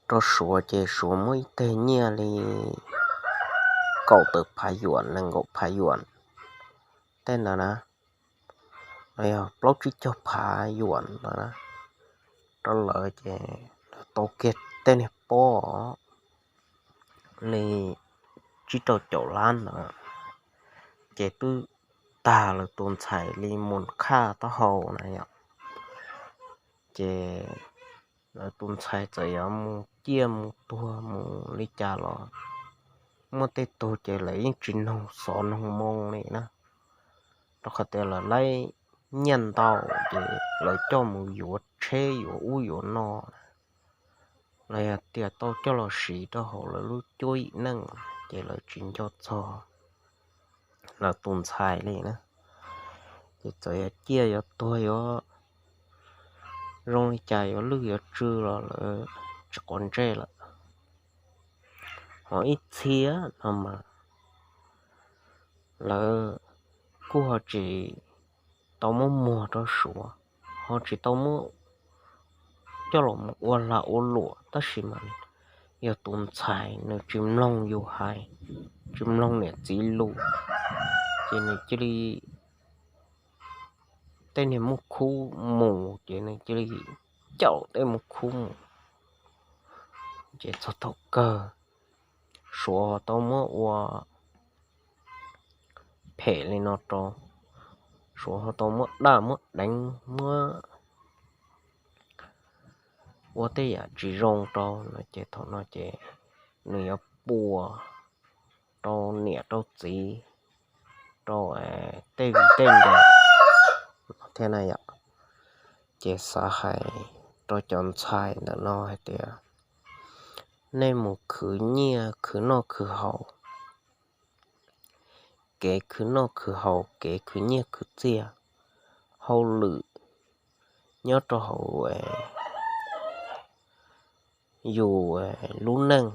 rau Suav ces Suav muab ib teg nyiaj li kaum tawm phav yuam, nees nkaum phav yuam tej ntawd na, los yog plaub tsib caug phav yuam ntawd na, rau lawv ces lawv tau kiag tej niag pob li tsib rau caum lab ntawd, ces twb tag lawv tus ntxhais li mus khaj taub hau na yom. Ces Lawv tus ntxhais txawm yuav mus ciaj mus tuag mus li cas los muaj tej tug ces lawv yeej tsis noog xov noog moo li na, rau qhov tias lawv laib nyiaj ntau ces lawv coj mus yuav tsheb yuav ub yuav no, los yog tias tau coj los siv rau hauv lawv lub cuab yim neej ces lawv tsis nco txog lawv tus ntxhais li na. Ces txawm yuav ciaj yuav tuag yuav zoo li cas yuav lwj yuav tsw los lawv tsis quav ntsej lawm. Ho ib txhia no mas lawv kuj ho tsis tau muab muag rau Suav, ho tsis tau muab coj los mus ua lag ua luam, tab sis mas yog tus ntxhais nws tsis mloog yus hais, tsis mloog niam txiv lus, ces nws cia li, tej niag muaj khub mus ces nws cia li caum tej muaj khub mus. Ces txog thaum kawg Suav ho tau muab ua phem li no rau, Suav ho tau muab daj muab deev muab ua tej yam tsis zoo rau no ces thaum no ces nws yuav puas rau niam rau txiv, rau tej viv tej ncaus thiab na yom. Ces xav hais rau cov ntxhais ntawm no hais tias nej mus khwv nyiaj khwv noj khwv haus, kev khwv noj khwv haus kev khwv nyiaj khwv txiaj, hauj lwm nyob rau hauv yus lub neej,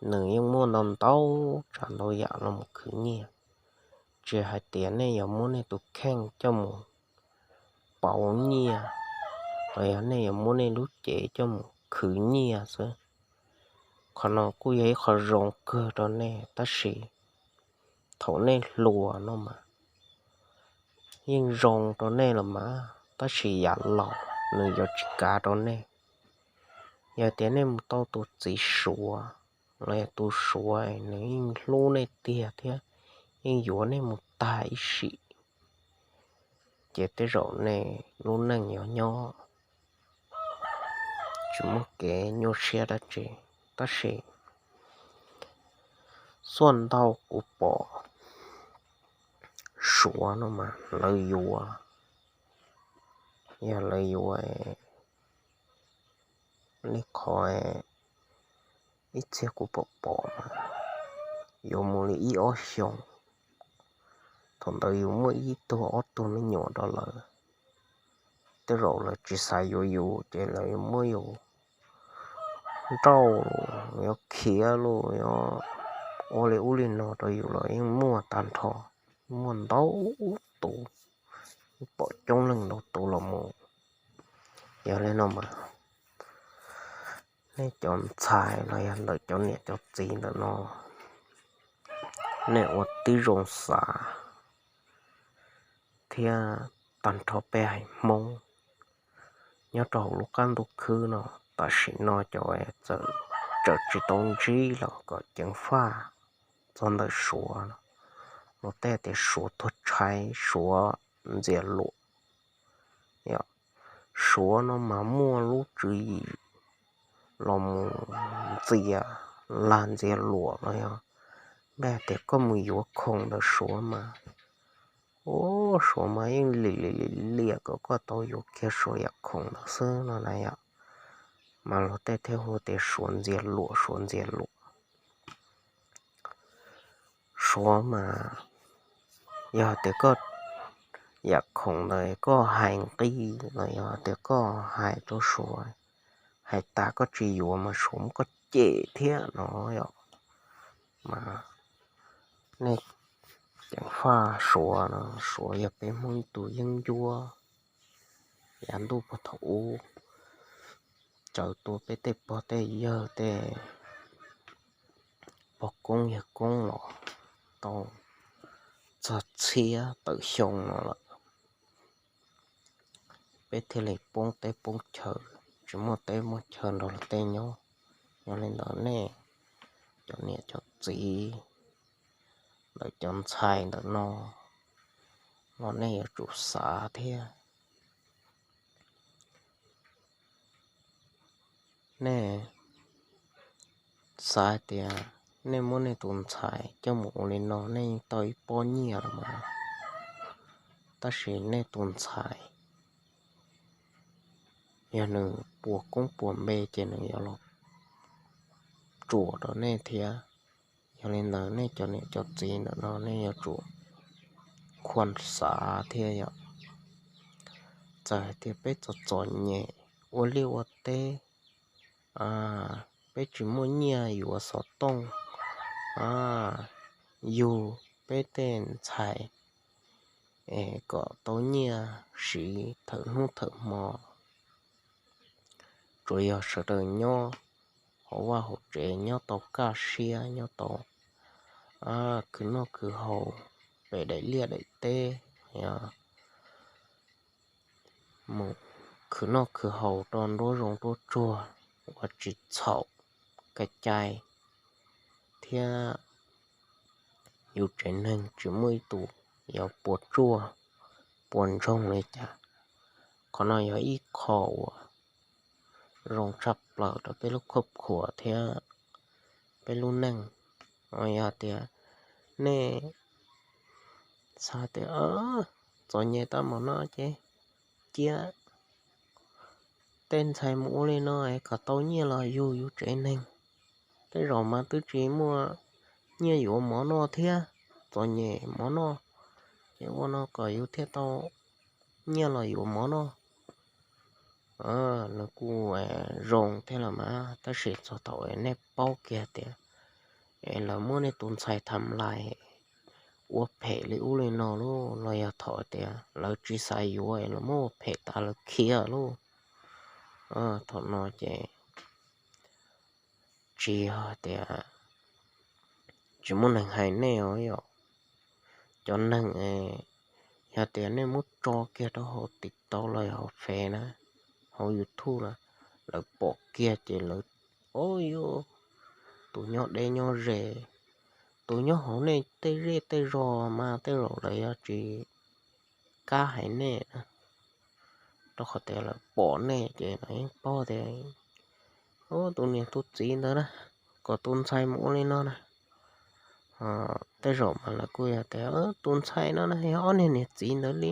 nws yeej muaj ntau ntau tsav ntau yam los mus khwv nyiaj. Tsis hais tias nej yuav muab nej tus kheej coj mus pauv nyiaj, los yog nej yuav muab nej lub cev coj mus khwv nyiaj xwb. Qhov no kuj yog ib qho zoo kawg rau nej, tab sis thaum nej hluas no mas yeej zoo rau nej los mas, tab sis yav laus nws yuav tsis kav rau nej. Yog tias nej mus tau tus txiv Suav los yog tus Suav nws yeej hlub nej tiag thiab yeej yuav nej mus tag ib sim, ces tej zaum nej lub neej yuav nyob tsis muaj kev nyuaj siab dab tsi. Tab sis xuaj ntau kuv pom Suav no mas lawv yuav, yog lawv yuav li qhov ib txhia kuv pom pom mas yuav mus li ib ob xyoos, thaum ntawd yus muaj ib tug ob tug me nyuam rau lawv, tej zaum lawv tsis xav yuav yus ces lawv yuav muab yus nrauj, yuav khiav los yuav ua li ub li no rau yus los yeej muaj tag nrho, muaj ntau tus, pom coob leej ntau tus los mus. Yog li no mas nej cov ntxhais los yog ntawm cov niam cov txiv ntawm no, nej ua tib zoo xav thiab, tag nrho peb haiv Hmoob nyob rau hauv lub qab ntuj khwb no, tam sim no cov txawm tsis tau ntsib los kom ceev faj txog ntawm Suav no, luag tej tias Suav tuag tshaib, Suav ntxias luam. Suav no mas muaj lub tswv yim los mus ntxias lag ntxias luam los yog npaj tias koj mus yuav khoom ntawm Suav mas, ub, Suav mas yeej lim lim lim liam kom koj tau yuav kiag Suav yam khoom ntawd xwb no na yom. Mas luag tej thiaj hu tias Suav ntxias luam, Suav ntxias luam. Suav mas yog tias koj yam khoom ntawd koj hais nqi los yog tias koj hais rau Suav, hais tas koj tsis yuav mas Suav muab koj cem thiab no yom. Mas nej ceev faj Suav no, Suav yog peb Hmoob ib tug yeeb ncuab. Yav ntuj puag thaum ub tsaws tua peb tej pog tej yawg tej pog koob yawg koob los tau txog txhiab tawm xyoo no lawm, peb thiaj li poob teb poob chaw, tsis muaj teb muaj chaw nrog luag tej nyob. Yog li ntawd nej cov niam cov txiv ntawm cov ntxhais ntawm no los nej yuav tsum xav thiab. Nej xav tias nej muab nej tus ntxhais coj mus ua li no nej yeej tau ib pob nyiaj los mas, tab sis nej tus ntxhais yog nws puas koob puas npe ces nws yuav los tsuam rau nej thiab. Yog li ntawd nej cov niam cov txiv ntawm no nej yuav tsum khuam xav thiab yom. Txawm hais tias peb txom txom nyem ua liaj ua teb, peb tsis muaj nyiaj yuav xov tooj, yug peb tej ntxhais es kom tau nyiaj siv thawm hnub thawm hmo. Tsuas yog sawv daws nyob hauv vaj hauv tsev nyob tau kaj siab, nyob tau khwv noj khwv haus pem daim liaj daim teb, mus khwv noj khwv haus rau nruab zoov nruab tsuag uas tsis txhaum kev cai thiab yus tsev neeg tsis muaj ib tug yuav puas tsuaj puas ntsoog li cas. Qhov no yog ib qho uas zoo tshaj plaws rau peb lub khuab khuas thiab peb lub neej. Yog tias nej xav tias txom nyem tau mov no ces cia tej ntxhais mus ua li no es kom tau nyiaj los yug yus tsev neeg. Tej zaum mas twb tsis muaj nyiaj yuav mov noj thiab, txom nyem mov noj, ces ua no kom yus thiaj tau nyiaj los yuav mov noj. Nws kuj zoo thiab los mas, tab sis txog thaum nej paub kiag tias es lawv muab nej tus ntxhais tham lais ua phem li ub li no lauj, los yog thaum tias lawv tsis xav yuav es lawv muab ua phem tas lawv khiav lauj, thaum no ces tsis yog tias tsis muaj neeg hais nej os yom. Cov neeg es yog tias nej muab tso kiag rau hauv TikTok los yog hauv Face na, hauv YouTube na, lawv pom kiag ces lawv, o, yuav tus nyob deb nyob ze, tus nyob hauv nej tej zej tej zos mas tej zaum lawv yog tsis kam hais nej, rau qhov tias lawv pom nej ces lawv yeej paub tias tus niam tus txiv ntawd na, kom tus ntxhais mus ua li no na. Tej zaum mas lawv kuj yog tias tus ntxhais no na yog ob niag niam txiv ntawd li,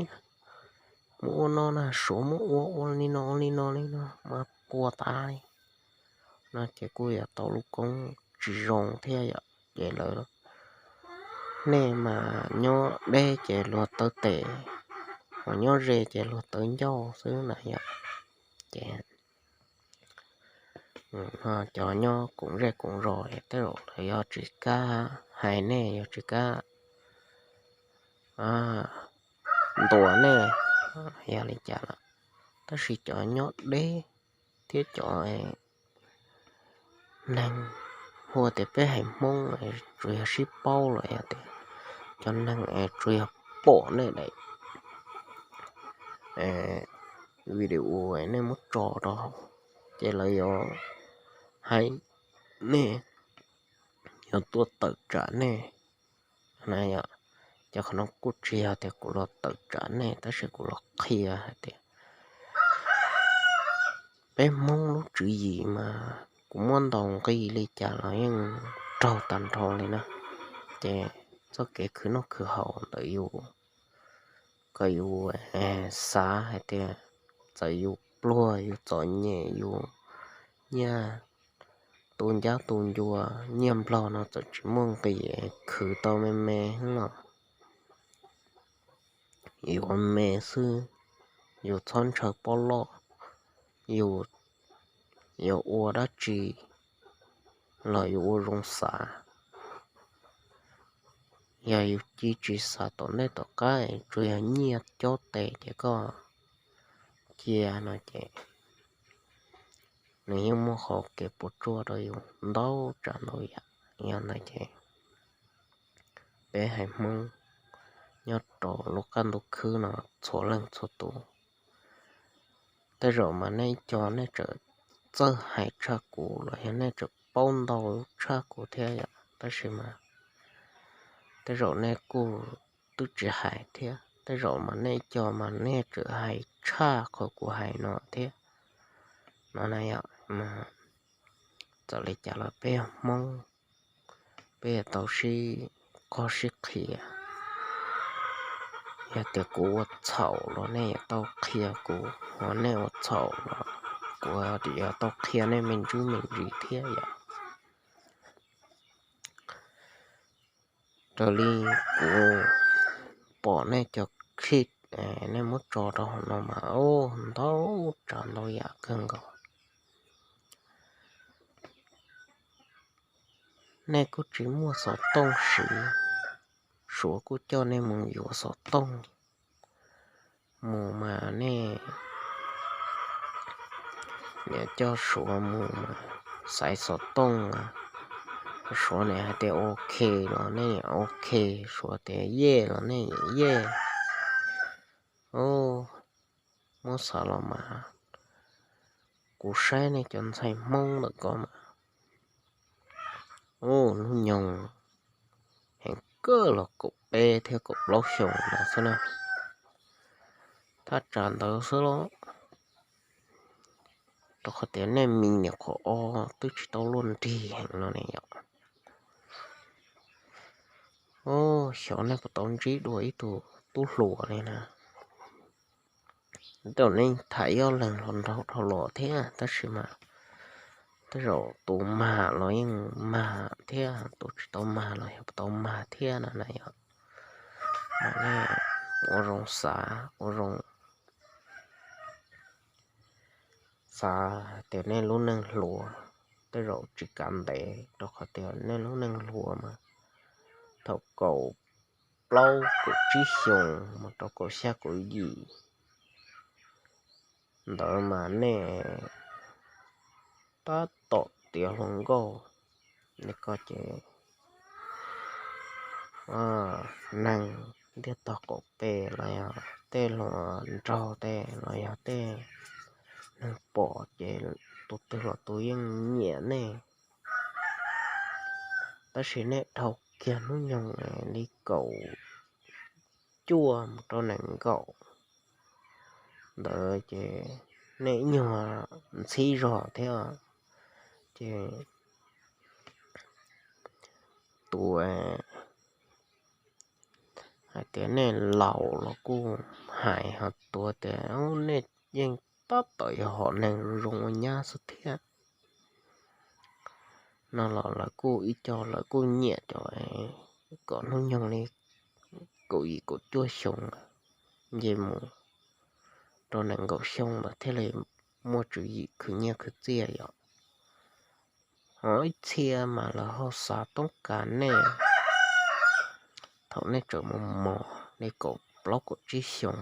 mus ua no na, suav muab ua ua li no ua li no li no mas puas tas li no ces kuj yog tau lub koob tsis zoo thiab yom. Ces lawv, nej mas nyob deb ces luag taw tes, ho nyob ze ces luag taw ncauj xwb na yom. Ces cov nyob koom zej koom zos tej zaum lawv yog tsis kam hais nej, yog tsis kam ntuas nej, yog li cas lawm. Tab sis cov nyob deb thiab cov neeg, hu tias peb haiv Hmoob tsuas yog sib paub los yog tias cov neeg es tsuas yog pom nej daim video nej muab tso rau hauv, ces lawv yuav hais nej, yuav tuaj tawm tsam nej na yom. Ces qhov no kuj tsis yog tias kuv los tawm tsam nej, tab sis kuv los qhia hais tias peb Hmoob lub tswv yim mas kuv muab ntaus nqi li cas los yeej raug tag nrho li na. Ces txoj kev khwv noj khwv haus ntawm yus, kom yus xav hais tias txawm yus pluag yus txom nyem yus nyiaj tu ncab tu ncua, nyiaj nplog no txawm tsis muaj nqis, khwv tau me me xwb los yuav me xwb, yus txhob ntshaw pob loj, yus yuav ua dab tsi los yus ua zoo xav. Yog yus cia tsis xav tom ntej tom qab, tsuas yog nyiaj cob tes ces koj cia no ces nws yeej muaj qhov kev puas tsuaj rau yus ntau tsav ntau yam. Yog ntawd ces peb haiv Hmoob nyob rau lub qab ntuj khwb no txhua leej txhua tus, tej zaum mas nej ib co nej txawm txawj hais tshaj kuv los yog nej txawm paub ntau tshaj kuv thiab yom, tab sis mas tej zaum nej kuj twb tsis hais thiab, tej zaum mas nej ib co mas nej txawm hais tshaj qhov kuv hais no thiab no na yom. Mas Txawm li cas los peb yog Hmoob, peb yuav tau sib qog sib qhia. Yog tias kuv ua txhaum los nej yuav tau qhia kuv, ho nej ua txhaum los kuv yuav tau qhia nej me ntsis me ntsis thiab yom. Raws li kuv pom nej cov clip nej muab tso rau hauv no mas ntau tsav ntau yam kawg nkaus. Nej kuj tsis muaj xov tooj siv, Suav kuj coj nej mus yuav xov tooj mus mas nej niam coj Suav mus mas xaiv xov tooj, Suav niam hais tias ok los nej niam ok, Suav tias yej los nej niam yej. Muab xav los mas kuv saib nej cov ntxhais Hmoob ntawm ko mas hnub nyoog heev kawg los kaum peb thiab kaum plaub xyoos ntawd xwb na. Thaj tsam ntawd xwb los, rau qhov tias nej mis niam qhuav ob twb tsis tau luaj nrig heev no ne yom. Xyov nej puas tau ntsib dua ib tug tub hluas li na. Tej zaum nej tham ib ob leeg hluas nraug dhau los thiab, tab sis mas tej zaum tus mag los yeej mag thiab, tus tsis tau mag los yog puas tau mag thiab no na yom. Mas nej ua zoo xav, ua zoo xav tias nej lub neej hluas tej zaum tsis kav ntev, rau qhov tias nej lub neej hluas mas thaum kaum plaub kaum tsib xyoos mus rau kaum xya kaum yim ntawd mas nej tab tom tiav hluas nkauj li ko ces neeg ntiaj tog qaum pem los yog tej hluas nraug tej los yog tej neeg pom ces tus twg los tus yeej nyiam nej. Tab sis nej dhau kiag hnub nyoog li kaum cuaj mus rau nees nkaum ntawd ces nej ib nyuag ntxhib zog thiab ces tus hais tias nej laus los kuj hais, ho tus tias nej yeej tab tom yog hom neeg zoo zoo ua nyab xwb thiab no los lawv kuj ib co lawv kuj nyiam cov kom hnub nyoog li kaum yim kaum cuaj xyoo nce mus rau nees nkaum xyoo ntawd thiaj li muaj tswv yim khwv nyiaj khwv txiaj yom. Ho ib txhia mas lawv ho xav toob kas nej thaum nej tseem mos mos li kaum plaub kaum tsib xyoos,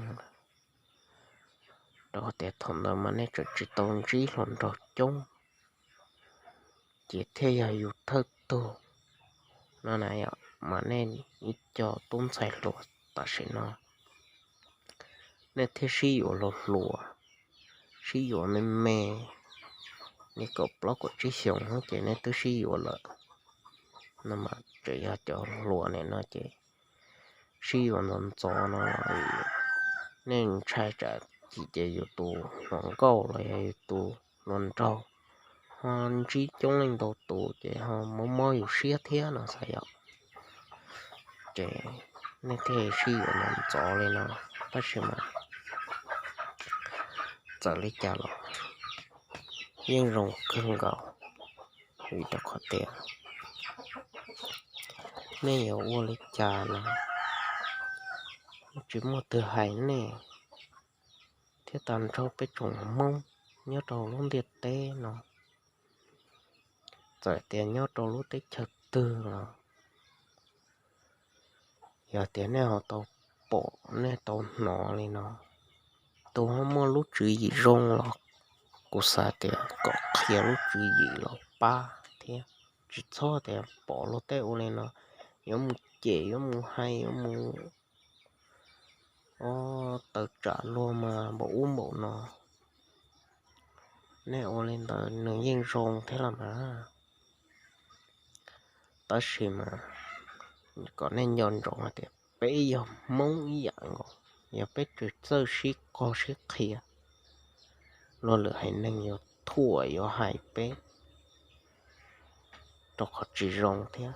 rau qhov tias thaum ntawd mas nej tseem tsis tau ntsib hluas nraug coob, ces thiaj yog yus thawj tug no na yom. Mas nej ib co tub ntxhais hluas tam sim no nej thiaj sib yuav hluas hluas, sib yuav me me li kaum plaub kaum tsib xyoos ces nej twb sib yuav lawm no mas tseem yog cov hluas nim no ces sib yuav ntxov ntxov no, nej ntshai tsam chim ces yus tus hluas nkauj los yog yus tus hluas nraug ho ntsib coob leej ntau tus ces ho mob mob yus siab thiab no xav yom. Ces nej thiaj sib yuav ntxov ntxov li no, tab sis mas txawm li cas los yeej zoo kawg nkaus, vim rau qhov tias nej yuav ua li cas los tsis muaj twg hais nej, thiab tag nrho peb tsoom Hmoob nyob rau lub ntiaj teb no, txawm tias nyob rau lub teb chaws twg los yog tias nej ho tau pom nej tau hnov li no, tus ho muaj lub tswv yim zoo los kuv xav tias kom qhia lub tswv yim los pab thiab, tsis txhob tias pom luag tej ua li no yuav mus cem yuav mus hais yuav mus o taw tsam luag mas npaum ub npaum no. Nej ua li ntawd nws yeej zoo thiab los mas, tab sis mas kom nej nco ntsoov hais tias peb yog Hmoob ib yam nkaus, yog peb tsis txawj sib qog sib qhia, luag lwm haiv neeg yuav thuam yuav hais peb, rau qhov tsis zoo thiab.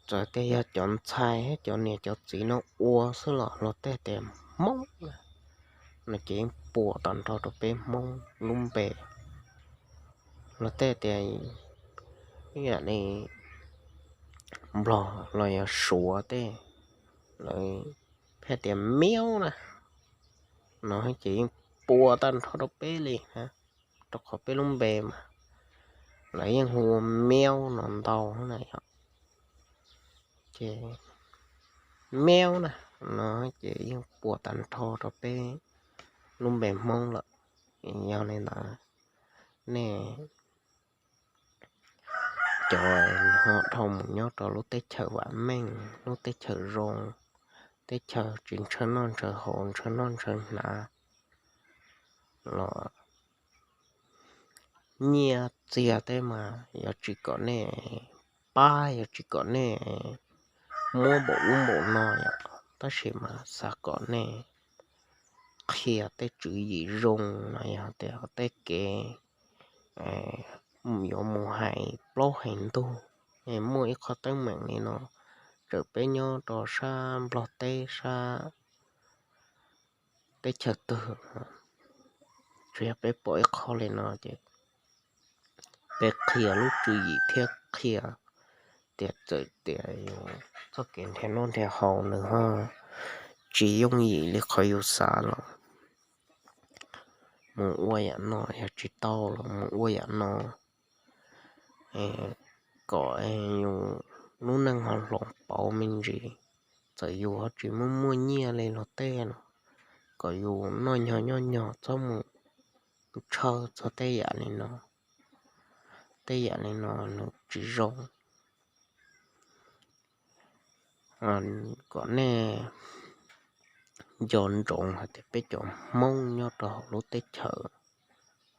Txawm tias yog cov ntxhais thiab cov niam cov txiv no ua xwb los luag tej tias Hmoob, no ces yeej puas tag nrho rau peb Hmoob lub npe. Luag tej tias ib yam li Nplog los yog Suav tej, lawv pheej tias Miaub na, no ces yeej puas tag nrho rau peb li na, rau qhov peb lub npe mas lawv yeej hu ua Miaub no ntau na yom. Ces Miaub na, no ces yeej puas tag nrho rau peb lub npe Hmoob lawm. Yog li ntawd, nej cov ho dhau mus nyob rau lub teb chaws vam meej, lub teb chaws zoo, teb chaws tsis ntshaw noj ntshaw haus ntshaw noj ntshaw hnav los nyiaj txiag tej mas yuav tsis kom nej pab, yuav tsis kom nej muab npaum ub npaum no yom, tab sis mas xav kom nej qhia tej tswv yim zoo no yog tias tej kev yuav mus hais plaub hais ntug, muaj ib qho teeb meem li no, txawm peb nyob rau sab Nplog teb sab teb chaws twg, tsuas yog peb pom ib qho li no ces peb qhia lub tswv yim thiab qhia tias txawm tias yus txoj kev nrhiav noj nrhiav haus nws ho tsis yooj yim li qhov yus xav los mus ua yam no, yog tsis tau los mus ua yam no, kom yus lub neej ho hloov pauv me ntsis. Txawm yus ho tsis muaj muaj nyiaj li luag tej no, kom yus noj nyog nyob nyog txhob mus ntshaw txog tej yam li no. Tej yam li no nws tsis zoo. Kom nej nco ntsoov hais tias peb cov Hmoob nyob rau hauv lub teb chaws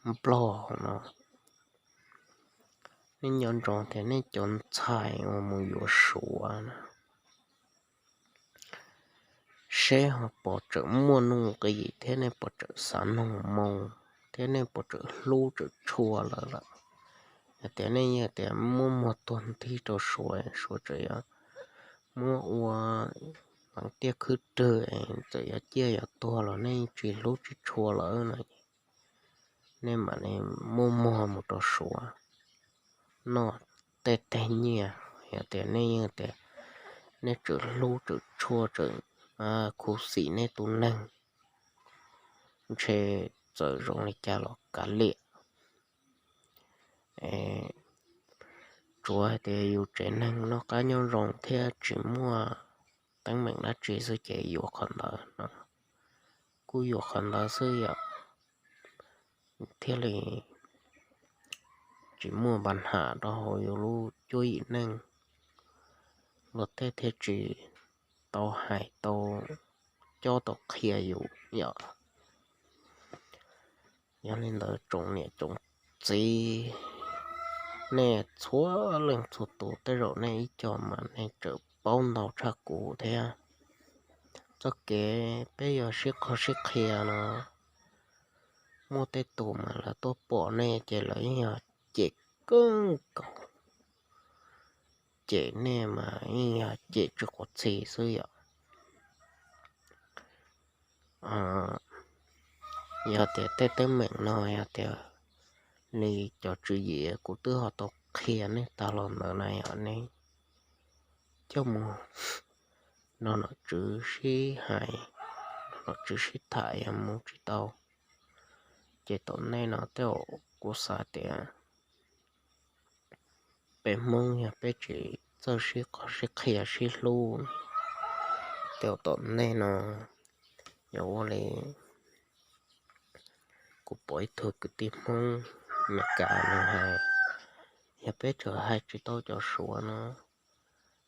Nplog no, nej nco ntsoov tias nej cov ntxhais uas mus yuav Suav na, seb ho puas tseem muaj nuj nqis thiab nej puas tseem xav noog moo thiab nej puas tseem hlub tseem tshua lawv lawm. Hais tias nej yeej tias muab muag tuag nthi rau Suav, Suav tseem yuav muab ua leev tiaj khwb rwg, txawm yuav ciaj yuav tuag los nej tsis hlub tsis tshua lawv no, nej mam li muab muag mus rau Suav noj tej teg nyiaj. Yog tias nej yeej tias nej tseem hlub tseem tshua tseem khuv xim nej tus neeg, ntshe txawm zoo li cas los kav liam. Tsuav hais tias yus tsev neeg noj qab nyob zoo thiab tsis muaj teeb meem dab tsi xwb ces yuav qhov ntawd no, kuj yuav qhov ntawd xwb yom, thiaj li tsis muaj npa nham rau hauv yus lub cuab yim neej, luag tej thiaj tsis tau hais tau cob tau qhia yus yom. Yog li ntawd tsoom niam tsoom txiv, nej txhua leej txhua tus tej zaum nej ib co mas nej tseem paub ntau tshaj kuv thiab. Txoj kev peb yuav sib qho sib qhia no, muaj tej tus mas lawv tuaj pom nej ces lawv yeej yog cem kawg nkaus, cem nej mas yeej yog cem tsis quav txhis xwb yom. Yog tias tej teeb meem no yog tias li cov tswv yim kuv twb ho tau qhia nej tag los ntawd na yom, nej coj mus nrog nom tswv sib hais, nrog nom tswv sib tham, yog mus tsis tau ces tom ntej no tej zaum kuv xav tias peb Hmoob yog peb tsis txawj sib qho sib qhia sib hlub, tej zaum tom ntej no yuav ua li kuv pom ib tug kwv tij Hmoob Amelikas nws hais, yog peb tseem hais tsis tau cov Suav no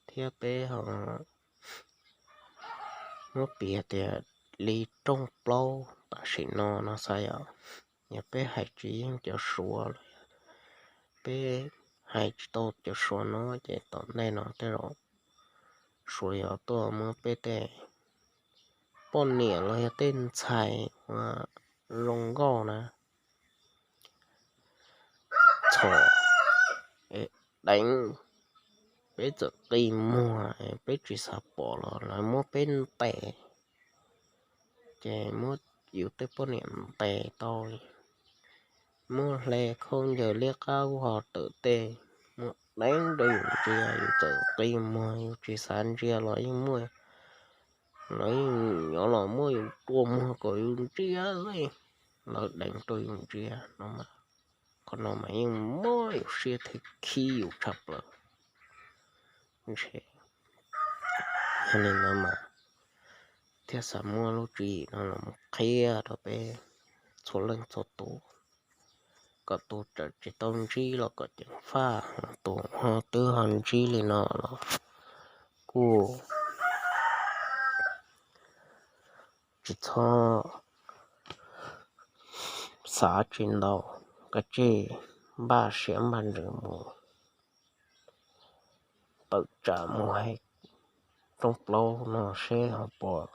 thiab peb ho muab piv tias li rooj plaub tam sim no no xav yom, yog peb hais tsis yeej cov Suav los yog peb hais tsis tau cov Suav no ces tom ntej no tej zaum Suav yuav tuaj muab peb tej poj niam los yog tej ntxhais uas zoo nkauj na, pom, deev, peb txawm qi muag, peb tsis xav pom los lawv muab peb ntes, ces muab yus tej poj niam ntes tau li, muab hle khaub ncaws liab qab ho tawm tej, muab deev rau yus ntsia, yus txawm qi muag yus tsis xav ntsia los yeej muaj, los yeej nyob los muab yus rua muag kom yus ntsia xwb, lawv deev rau yus ntsia no mas, qhov no mas yeej mob yus siab thiab khib yus tshaj plaws. Ntshe yog li ntawd mas thiaj xav muab lub tswv yim no los mus qhia rau peb txhua leej txhua tus, kom tus tseem tsis tau ntsib los kom ceev faj, tus ho twb ho ntsib li no los kuj tsis txhob xav tsis ntau, kav tsij npaj siab npaj ntsws mus tawm tsam mus hais rooj plaub no seb ho puas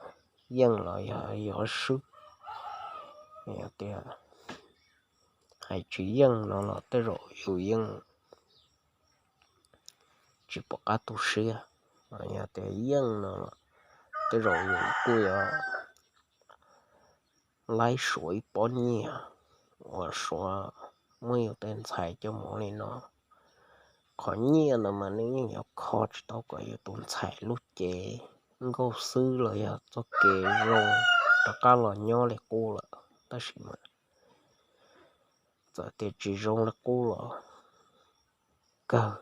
yeej los yog yuav swb. Yog tias hais tsis yeej no los tej zaum yus yeej tsis pom qab tu siab, yog tias yeej no los tej zaum yus kuj yuav laib suav ib pob nyiaj uas suav muab yus tej ntxhais coj mus li no. Qhov nyiaj ntawd mas nws yeej yuav kho tsis tau kom yus tus ntxhais lub cev nkauj xwb los yog txoj kev zoo rov qab los nyob li qub lawm, tab sis mas txawm tias tsis zoo li qub los kawg,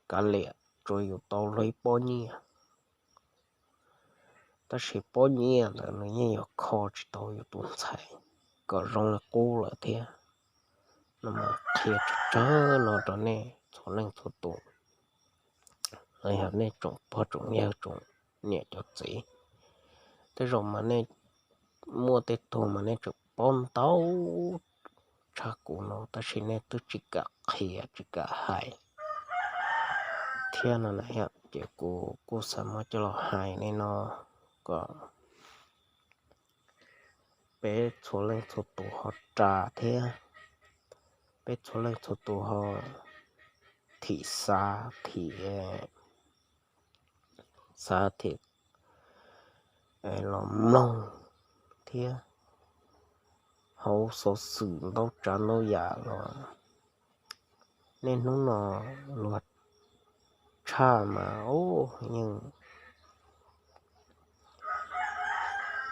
kav liam tsuas yus tau luag ib pob nyiaj. Tab sis pob nyiaj ntawd nws yeej yuav kho tsis tau yus tus ntxhais kom zoo li qub lawm thiab. No mas qhia tsawg tsawg no rau nej txhua leej txhua tus, los yog nej tsoom pog tsoom yawg tsoom niam cov txiv, tej zaum mas nej muaj tej tug mas nej tseem paub ntau tshaj kuv no tab sis nej twb tsis kam qhia tsis kam hais thiab no na. Ces kuv kuj xav muab coj los hais li no kom peb txhua leej txhua tus ho ras thiab, peb txhua leej txhua tus ho thim xav thim, xav thim los mloog thiab. Hauv xov xwm ntau tsav ntau yam los niaj hnub no luag tshaj mas yeej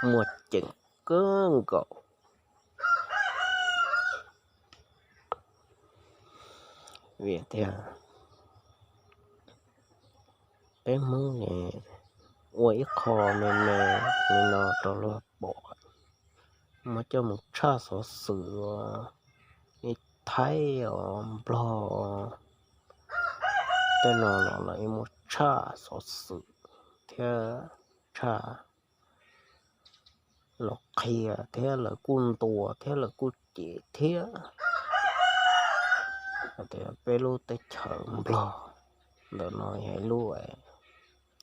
muaj ceem kawg nkaus. Vim tias peb Hmoob ua ib qho me me li no rau luag pom, muab coj mus tshaj xov xwm, ib Thaib os Nplog, tej no los lawv muab tshaj xov xwm thiab tshaj los qhia thiab lawv kuj ntuas thiab lawv kuj cem thiab. Hais tias peb lub teb chaws Nplog ntawm no yog ib lub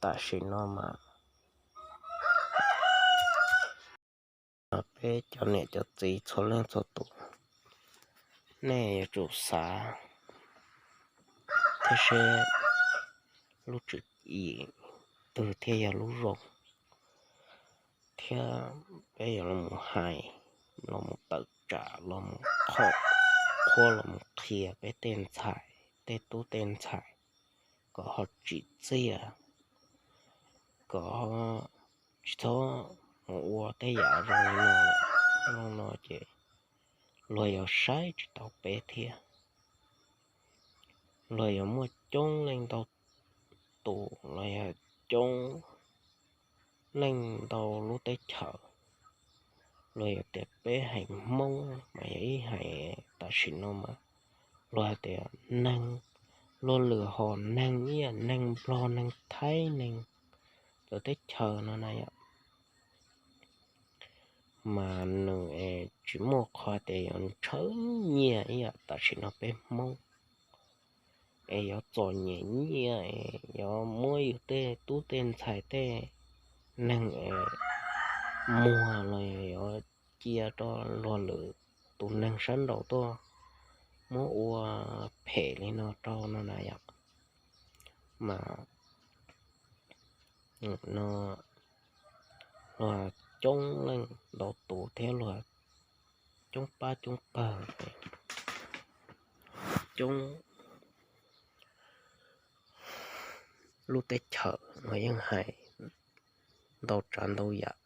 tam sim no mas peb cov niam cov txiv txhua leej txhua tus, nej yuav tsum xav thiab seb lub tswv yim twg thiaj yog lub zoo, thiab peb yuav los mus hais, los mus tawm tsam, los mus qhov qhuab, los mus qhia peb tej ntxhais, tej tub tej ntxhais kom ho tsim txiaj, kom tsis txhob mus ua tej yam zoo li no. Zoo no ces luag yuav saib tsis tau peb thiab. Luag yuav muaj coob leej ntau tus los yog coob leej ntau lub teb chaws, luag yuav tias peb haiv Hmoob mas yog ib haiv tam sim no mas luag hais tias neeg, luag lwm hom neeg ib yam neeg Nplog neeg Thaib neeg lawv teb chaws no na yom, mas nws es tsis muaj qhov tias yuav ntshaw nyiaj ib yam tam sim no peb Hmoob es yuav txom nyem nyiaj es yuav muab yus tej tub tej ntxhais tej neeg es muag los yuav cia rau luag lwm tus neeg sab nraud tuaj muab ua phem li no rau no na yom. Mas no luag coob leej ntau tus thiab luag coob pab coob pawg, coob lub teb chaws luag yeej hais ntau tsav ntau yam,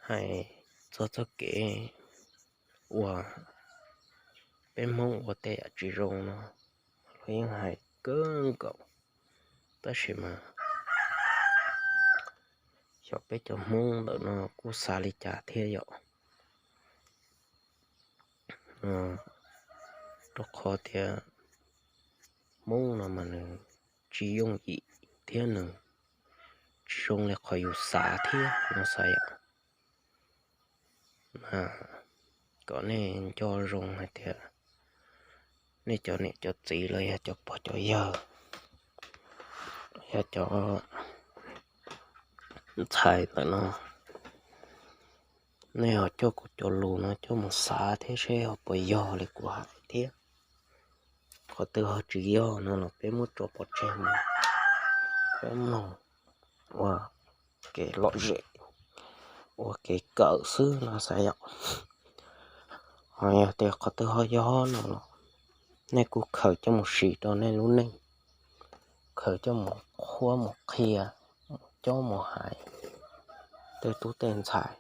hais txog txoj kev uas peb Hmoob ua tej yam tsis zoo no, luag yeej hais kawg nkaus. Tab sis mas xyov peb cov Hmoob ntawm no kuj xav li cas thiab yom. Rau qhov tias Hmoob no mas nws tsis yooj yim thiab nws tsis zoo li qhov yus xav thiab no xav yom. Kom nej nco zoo hais tias nej cov niam cov txiv los yog cov pog cov yawg, yog cov ntxhais ntawm no, nej ho coj kuv cov lus no coj mus xav thiab seb ho puas yog li kuv hais thiab. Qhov twg ho tsis yog no los peb muab tso pov tseg mus, peb mloog ua kev lom zem, ua kev kawm xwb no xav yom. Ho yog tias qhov twg ho yog no los nej kuj khaws coj mus siv rau nej lub neej, khaws coj mus qhuab mus qhia, mus cob mus hais tej tub tej ntxhais.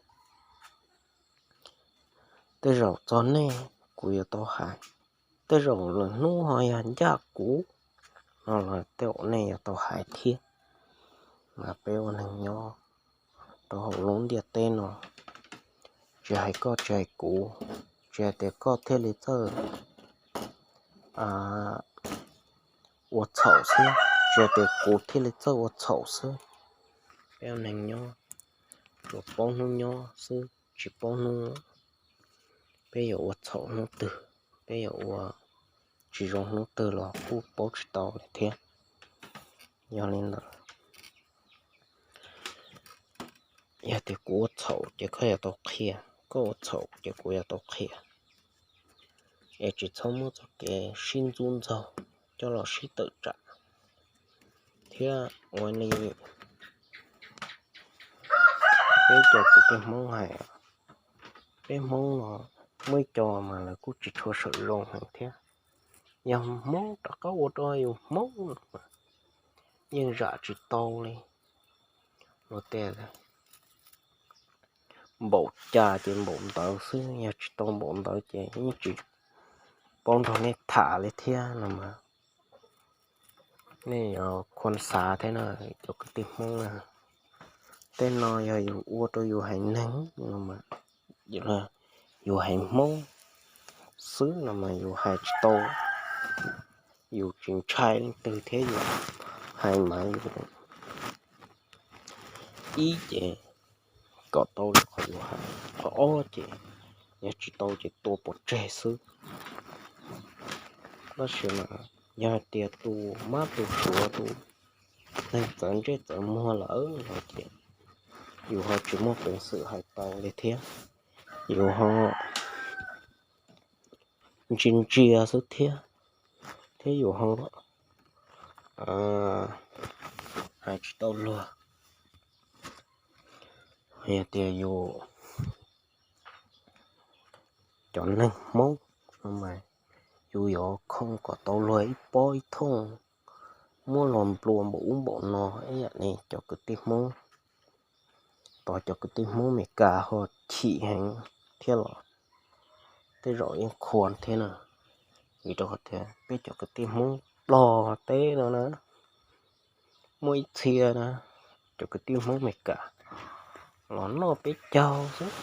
Tej zaum txog nej kuv yuav tau hais, tej zaum lwm hnub ho yog ncaj kuv no los tej zaum nej yuav tau hais thiab. Mas peb ua neeg nyob rau hauv lub ntiaj teb no, tsis hais koj tsis hais kuv, tsis hais tias koj thiaj li txawj ua txhaum xwb, tsis hais tias kuv thiaj li txawj ua txhaum xwb. Peb ua neeg nyob, tsuas paub hnub nyob xwb tsis paub hnub, peb yuav ua txhaum hnub twg, peb yuav ua tsis zoo hnub twg los kuj paub tsis tau li thiab. Yog li ntawd, yog tias kuv ua txhaum ces koj yuav tau qhia, koj ua txhaum ces kuv yuav tau qhia. Es tsis txhob muab txoj kev sib ntxub ntxaug coj los sib tawm tsam thiab ua li peb cov kwv tij Hmoob hais. Peb Hmoob no muaj ib co mas lawv kuj tsis tshua sawm zoo heev thiab. Yog Hmoob rov qab ua rau yus Hmoob no mas yeej zam tsis tau li. Luag tej npaum cas ces npaum ntawd xwb, yog tsis tau npaum ntawd ces yeej tsis paub nrog nej tham li thiab no mas. Nej yuav khuam xav thiab na cov kwv tij Hmoob na. Tej no yog yus ua rau yus haiv neeg no mas, yus haiv Hmoob xwb no mas yus hais tsis tau, yus tsis ntshai leej twg thiab yus hais mas yus ib ces kom tau li qhov yus hais, qhov ob ces yog tsis tau ces tua pov tseg xwb. Tab sis mas yog hais tias tus mab tus suav tus neeg txawv ntsej txawv muag lawm no ces yus ho tsis muaj peev xwm hais tau li thiab. Yus ho ntsia ntsia xwb thiab, thiab yus ho hais tsis tau luag. Yog tias yus cov neeg Hmoob no mas yus yuav khoom kom tau luag ib pob ib thooj, muab luag nplua npaum ub npaum no ib yam li cov kwv tij Hmoob. Tos cov kwv tij Hmoob Amelikas ho chim heev thiab los tej zaum yeej qhuas thiab na. Vim rau qhov tias peb cov kwv tij Hmoob Nplog teb no na, muaj ib txhia na, cov kwv tij Hmoob Amelikas los noj peb caug xwb.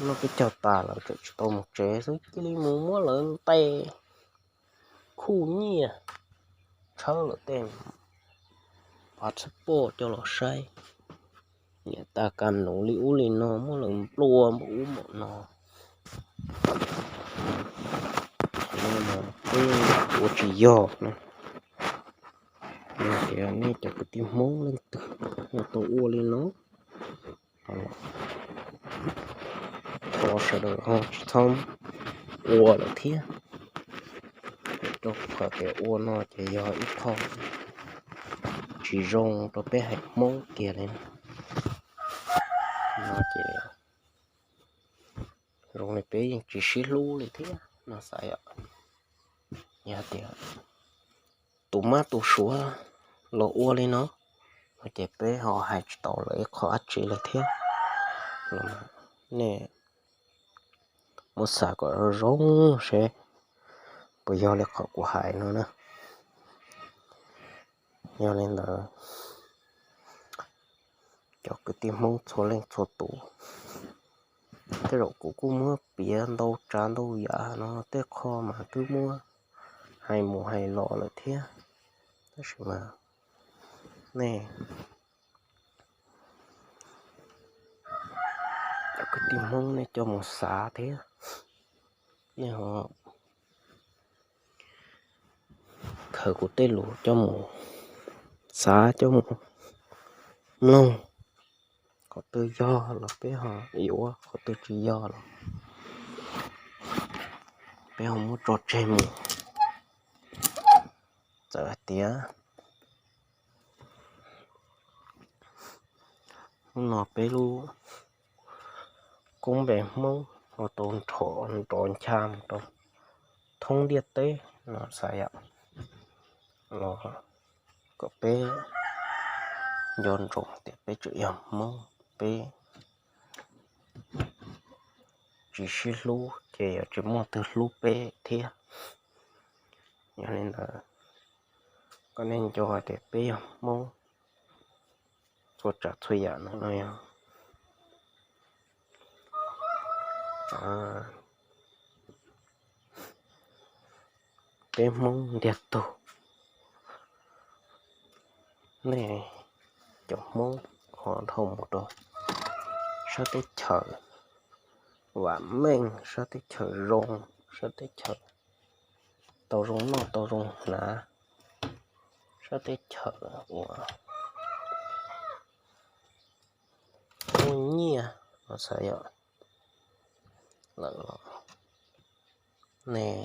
Noj peb caug tas lawv tseem tsis tau mus tsev xwb cia li mus muab lawv ntes, khuj nyiaj, tshawb lawv tej passport coj los saib, niam tais kas nus li ub li no muab lawv nplua npaum ub npaum no. Qhov no mas peb ua tsis yog na. Yog tias nej cov kwv tij Hmoob leej twg ho tau ua li no, Thov sawv daws ho tsis txhob ua lawm thiab, rau qhov tias ua no ces yog ib qho tsis zoo rau peb haiv Hmoob kiag li no. Ces zoo li peb yeej tsis sib hlub li thiab no xav yom. Yog tias tus mab tus suav los ua li no, ces peb ho hais tsis tau lawv ib qho dab tsi lawm thiab. Nej muab xav kom zoo seb puas yog li qhov kuv hais no na. Yog li ntawd, cov kwv tij Hmoob txhua leej txhua tus, tej zaum kuv kuj muab piav ntau tsav ntau yam no, tej qho mas twb muab hais mus hais los lawm thiab, tab sis mas nej cov kwv tij Hmoob nej coj mus xav thiab, nej ho khaws kuv tej lus coj mus xav coj mus mloog, qhov twg yog los peb ho yuav, qhov twg tsis yog los peb ho muab tso tseg mus. Txawm hais tias hnub no peb lub koob npe Hmoob ho tau nrov ncha mus rau thoob ntiaj teb no xav yom, los kom peb nco ntsoov tias peb tseem yog Hmoob, peb tsis sib hlub ces yuav tsis muaj twg hlub peb thiab. Yog li ntawd, kom nej nco tias peb yog Hmoob, txhua tsav txhua yam no no yog peb Hmoob ntiag tug. Nej cov Hmoob ho dhau mus rau sab teb chaws vam meej, sab teb chaws zoo, sab teb chaws tau zoo noj tau zoo hnav, sab teb chaws uas muaj nyiaj no xav yom, lawm los nej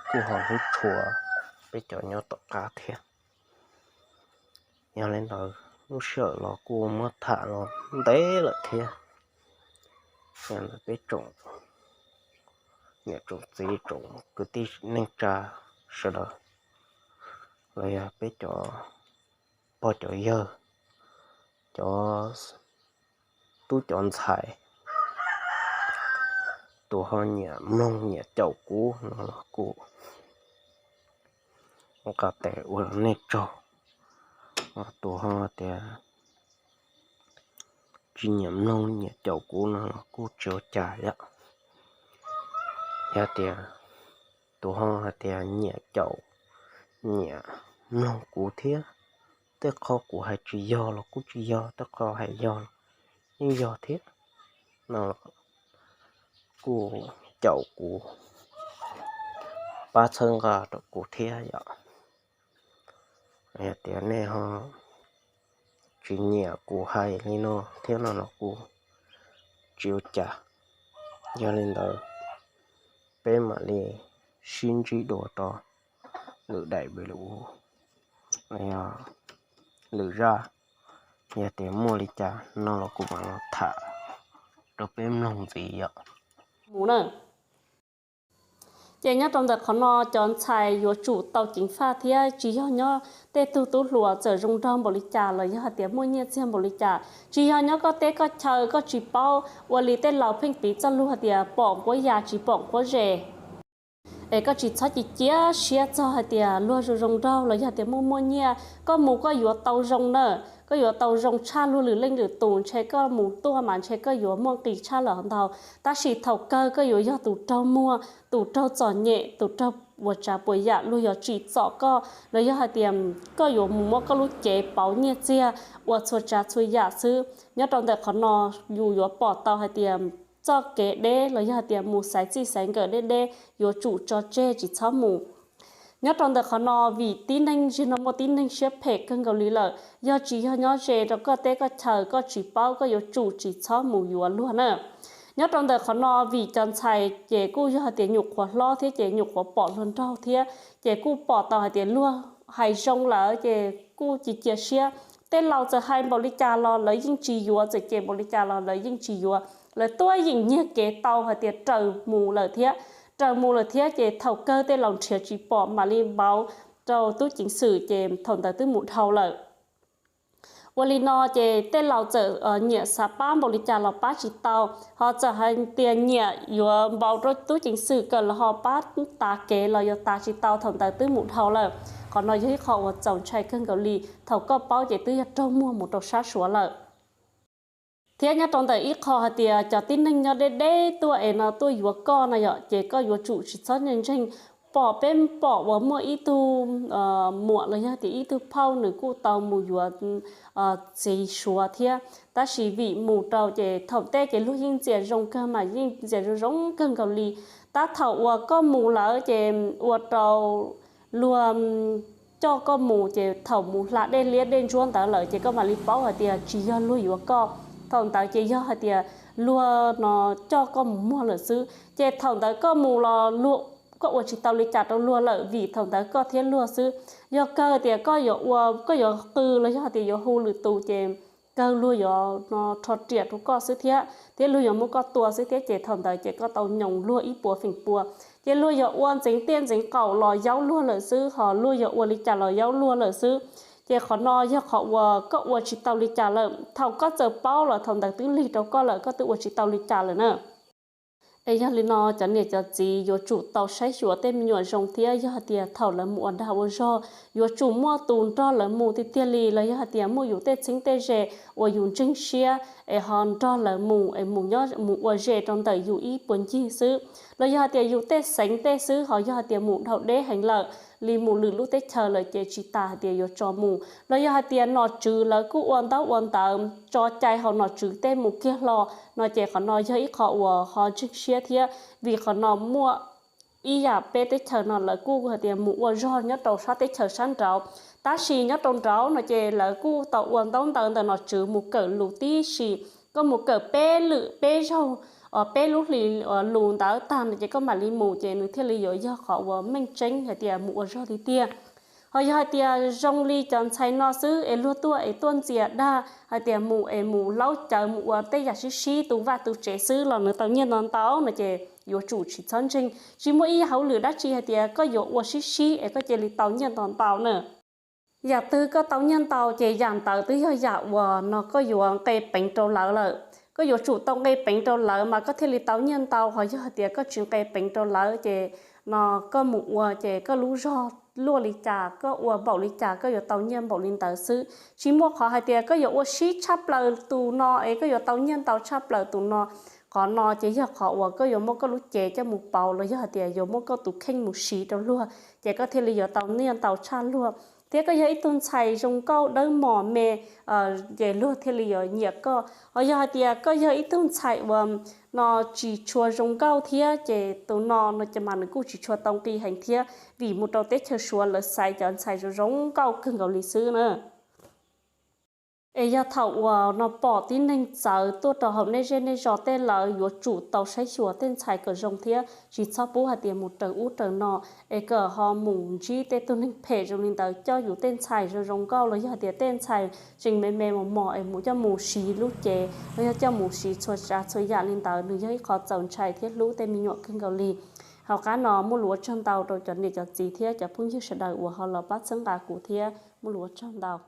kuj ho hlub tshua peb cov nyob tom qab thiab. Yog li ntawd lub sij hawm los kuj muab tham los ntev lawm thiab. Yog li ntawd peb tsoom niam tsoom txiv tsoom kwv tij neej tsa sawv daws, los yog peb cov pog cov yawg, cov tub cov ntxhais, tus ho nyiam mloog nyiam caum kuv no los kuj nqa tes ua rau nej tsaug. Tus ho tias tsis nyiam mloog nyiam caum kuv no los kuj tsis ua cas yom. Yog tias tus ho hais tias nyiam caum nyiam mloog kuv thiab, tej qho kuv hais tsis yog los kuj tsis yog, tej qho hais yog los yeej yog thiab no los kuj caum kuv, pab txhawb nqa rau kuv thiab yom. Yog tias nej ho tsis nyiam kuv hais li no thiab no los kuj tsis ua cas. Yog li ntawd peb mam li sib ntsib dua rau lwm daim video, lwm zaj, yog tias muaj li cas no los kuv mam los tham rau peb mloog ntxiv yom. Mus na. Ces nyob rau ntawm qhov no cov ntxhais yuav tsum tau ceev faj thiab, tsis yog nyob tej tug tub hluas txawm zoo nraug npaum li cas los yog hais tias muaj nyiaj txiag npaum li cas, tsis yog nyob koj teb koj chaw koj tsis paub ua li tej laus pheej piv txoj lus hais tias pom nquab ya tsis pom nquab zes. Es koj tsis txhob ci cia siab txog hais tias luag zoo zoo nraug los yog tias muaj muaj nyiaj, koj mus koj yuav tau zoo na, koj yuav tau zoo tshaj luag lwm leej lwm tus, ntshe koj mus tuaj mas ntshe koj yuav muaj nqis tshaj lawm ntau. Tab sis thaum kawg koj yuav yog tus raug muag, tus raug txom nyem, tus raug ua tsav puas yam luag yuav tsim txom koj los yog hais tias koj yuav mus muab koj lub cev pauv nyiaj txiag ua txhua tsav txhua yam xwb. Nyob rau ntawm qhov no yus yuav pom tau hais tias txoj kev deb los yog hais tias mus xaiv txij xaiv nkawm deb deb yuav tsum tso tseg tsis txhob mus. Nyob rau ntawm qhov no vim tib neeg zig no muaj tib neeg siab phem kawg nkaus li lawm, yog tsis yog nyob ze rau koj teb koj chaw koj tsis paub koj yuav tsum tsis txhob mus yuav luag na. Nyob rau ntawm qhov no vim cov ntxhais ces kuj yog hais tias nyuam qhuav hlob thiab ces nyuam qhuav pom luag nraug thiab ces kuj pom tau hais tias luag hais zoo lawm ces kuj cia cia siab. Tej laus txawm hais npaum li cas los lawv yeej tsis yuav, txawm cem npaum li cas los lawv yeej tsis yuav, lawv tuaj yeem nyiag kev tau hais tias raws mus lawm thiab. Raws mus lawm thiab ces thaum kawg tej laus nrhiav tsis pom mam li npauv rau tub ceev xwm ces thaum ntawd twb mus dhau lawm. Ua li no ces tej laus txawm nyiam xav pab npaum li cas los pab tsis tau, ho txawm hais tias nyiam yuav npauv rau tub ceev xwm kom los ho pab tas kev los yuav tas tsis tau, thaum ntawd twb mus dhau lawm. Qhov no yog ib qho uas txaus ntshai kawg nkaus li, thaum koj paub ces twb yog raug muag mus rau sab Suav lawm. Thiab nyob rau ntawm ib qho hais tias cov tib neeg nyob deb deb tuaj es no tuaj yuav koj no yom, ces koj yuav tsum tsis txhob ntseeg ntseeg. Pom peb pom uas muaj ib tug muam los yog tias ib tug phauj nws kuj tau mus yuav txiv Suav thiab, tab sis vim mus rau ces thaum tej ces luag yeej ntxias zoo kawg mas yeej ntxias zoo zoo kawg nkaus li. Tab thaum uas koj mus lawm ces ua rau luag coj koj mus ces thaum mus hla dej liab dej ntsuab ntawd lawm ces koj mam li paub hais tias tsis yog luag yuav koj. Thaum ntawd ces yog hais tias luag no coj koj mus muag lawm xwb, ces thaum ntawd koj mus los luag, koj ua tsis tau li cas rau luag lawm vim thaum ntawd koj thiab luag xwb. Yog kawg tias koj yuav ua, koj yuav qw los yog hais tias yuav hu lwm tus ces kawg luag yuav no rho riam rau koj xwb thiab, thiab luag yuav muab koj tua xwb thiab, ces thaum ntawd ces koj tau nyoos luag ib puas feem pua. Ces luag yuav ua ntxeev tiaj ntxeev qaum los yaub luag lawm xwb, ho luag yuav ua li cas los yaub luag lawm xwb. Ces qhov no yog qhov uas koj ua tsis tau li cas lawm, thaum koj txawm paub los thaum ntawd twb lig rau koj lawm, koj twb ua tsis tau li cas lawm na. Es yog li no cov niam cov txiv yuav tsum tau saib xyuas tej me nyuam zoo thiab, yog hais tias thaum lawv mus ua dag ua zog yuav tsum muaj tus nrog lawv mus tiag tiag li, los yog hais tias muaj yus tej txheeb tej ze uas yus ntseeg siab es ho nrog lawv mus es mus nyob mus ua ze rau ntawm yus ib puag ncig xwb, los yog hais tias yus tej xeev tej xwb, ho yog hais tias mus dhau deb heev lawm li mus lwm lub teb chaws lawm ces tsis tas hais tias yuav tso mus, los yog hais tias nom tswv lawv kuj ua ntaub ua ntawv tso cai hauv nom tswv tej mus kiag hlo no ces qhov no yog ib qho uas ho ntseeg siab thiab, vim qhov no muaj ib yam peb teb chaws no lawv kuj hais tias mus ua zog nyob rau sab teb chaws sab nraud, tab sis nyob rau nraud no ces lawv kuj tau ua ntaub ntawv ntawm nom tswv mus kawm lus tib si. Koj mus kawm peb lwm peb zaug, peb lub hlis lus ntawd tag no ces koj mam li mus ces nws thiaj li yuav yog qhov uas meej tseeb hais tias mus ua zog tiag tiag. Ho yog hais tias zoo li cov ntxhais no xwb es luag tuaj es tuaj ntxias dag hais tias mus es mus laub cawv mus ua tej yam sib sib tu vaj tu tsev xwb los nws tau nyiaj ntau ntau no ces yuav tsum tsis txhob ntseeg. Tsis muaj ib yam hauj lwm dab tsi hais tias koj yuav ua sib sib es koj cia li tau nyiaj ntau ntau na. Yam twg koj tau nyiaj ntau ces yam ntawd twb yog yam uas no koj yuav nqe peev rau lawv lawm. Koj yuav tsum tau nqe peev rau lawv mas koj thiaj li tau nyiaj ntau, ho yog hais tias koj tsis nqe peev rau lawv ces no koj mus ua ces koj lub zog luaj li cas koj ua npaum li cas koj yuav tau nyiaj npaum li ntawd xwb. Tsis muaj qhov hais tias koj yuav ua sib tshaj plaws tus no es koj yuav tau nyiaj ntau tshaj plaws tus no. Qhov no ces yog qhov uas koj yuav muab koj lub cev coj mus pauv los yog hais tias yuav muab koj tus kheej mus siv rau luag ces koj thiaj li yuav tau nyiaj ntau tshaj luag. Thiab koj yog ib tug ntxhais zoo nkauj dawb mos me ces luag thiaj li yuav nyiam koj. Ho yog hais tias koj yog ib tug ntxhais uas no tsis tshua zoo nkauj thiab ces tus no no ces mas nws kuj tsis tshua tau nqi heev thiab, vim mus rau teb chaws Suav lawv xaiv cov ntxhais zoo zoo nkauj kawg nkaus li xwb na. Es yog thaum uas no pom tib neeg txawv tuaj rau hauv nej zej nej zos tej lawm yuav tsum tau saib xyuas tej ntxhais kom zoo thiab tsis txhob pub hais tias mus raws ub raws no, es kom ho mus ntsib tej tug neeg phem zoo li ntawd coj yus tej ntxhais zoo zoo nkauj los yog hais tias tej ntxhais tseem me me mos mos es mus coj mus siv lub cev los yog coj mus siv txhua tsav txhua yam li ntawd, nws yog ib qho txaus ntshai thiab hlub tej me nyuam kawg nkaus li. Hauv qab no muaj lus ua tsaug ntau rau cov niam cov txiv thiab cov phooj ywg sawv daws uas ho los pab txhawb nqa kuv thiab muaj lus ua tsaug ntau.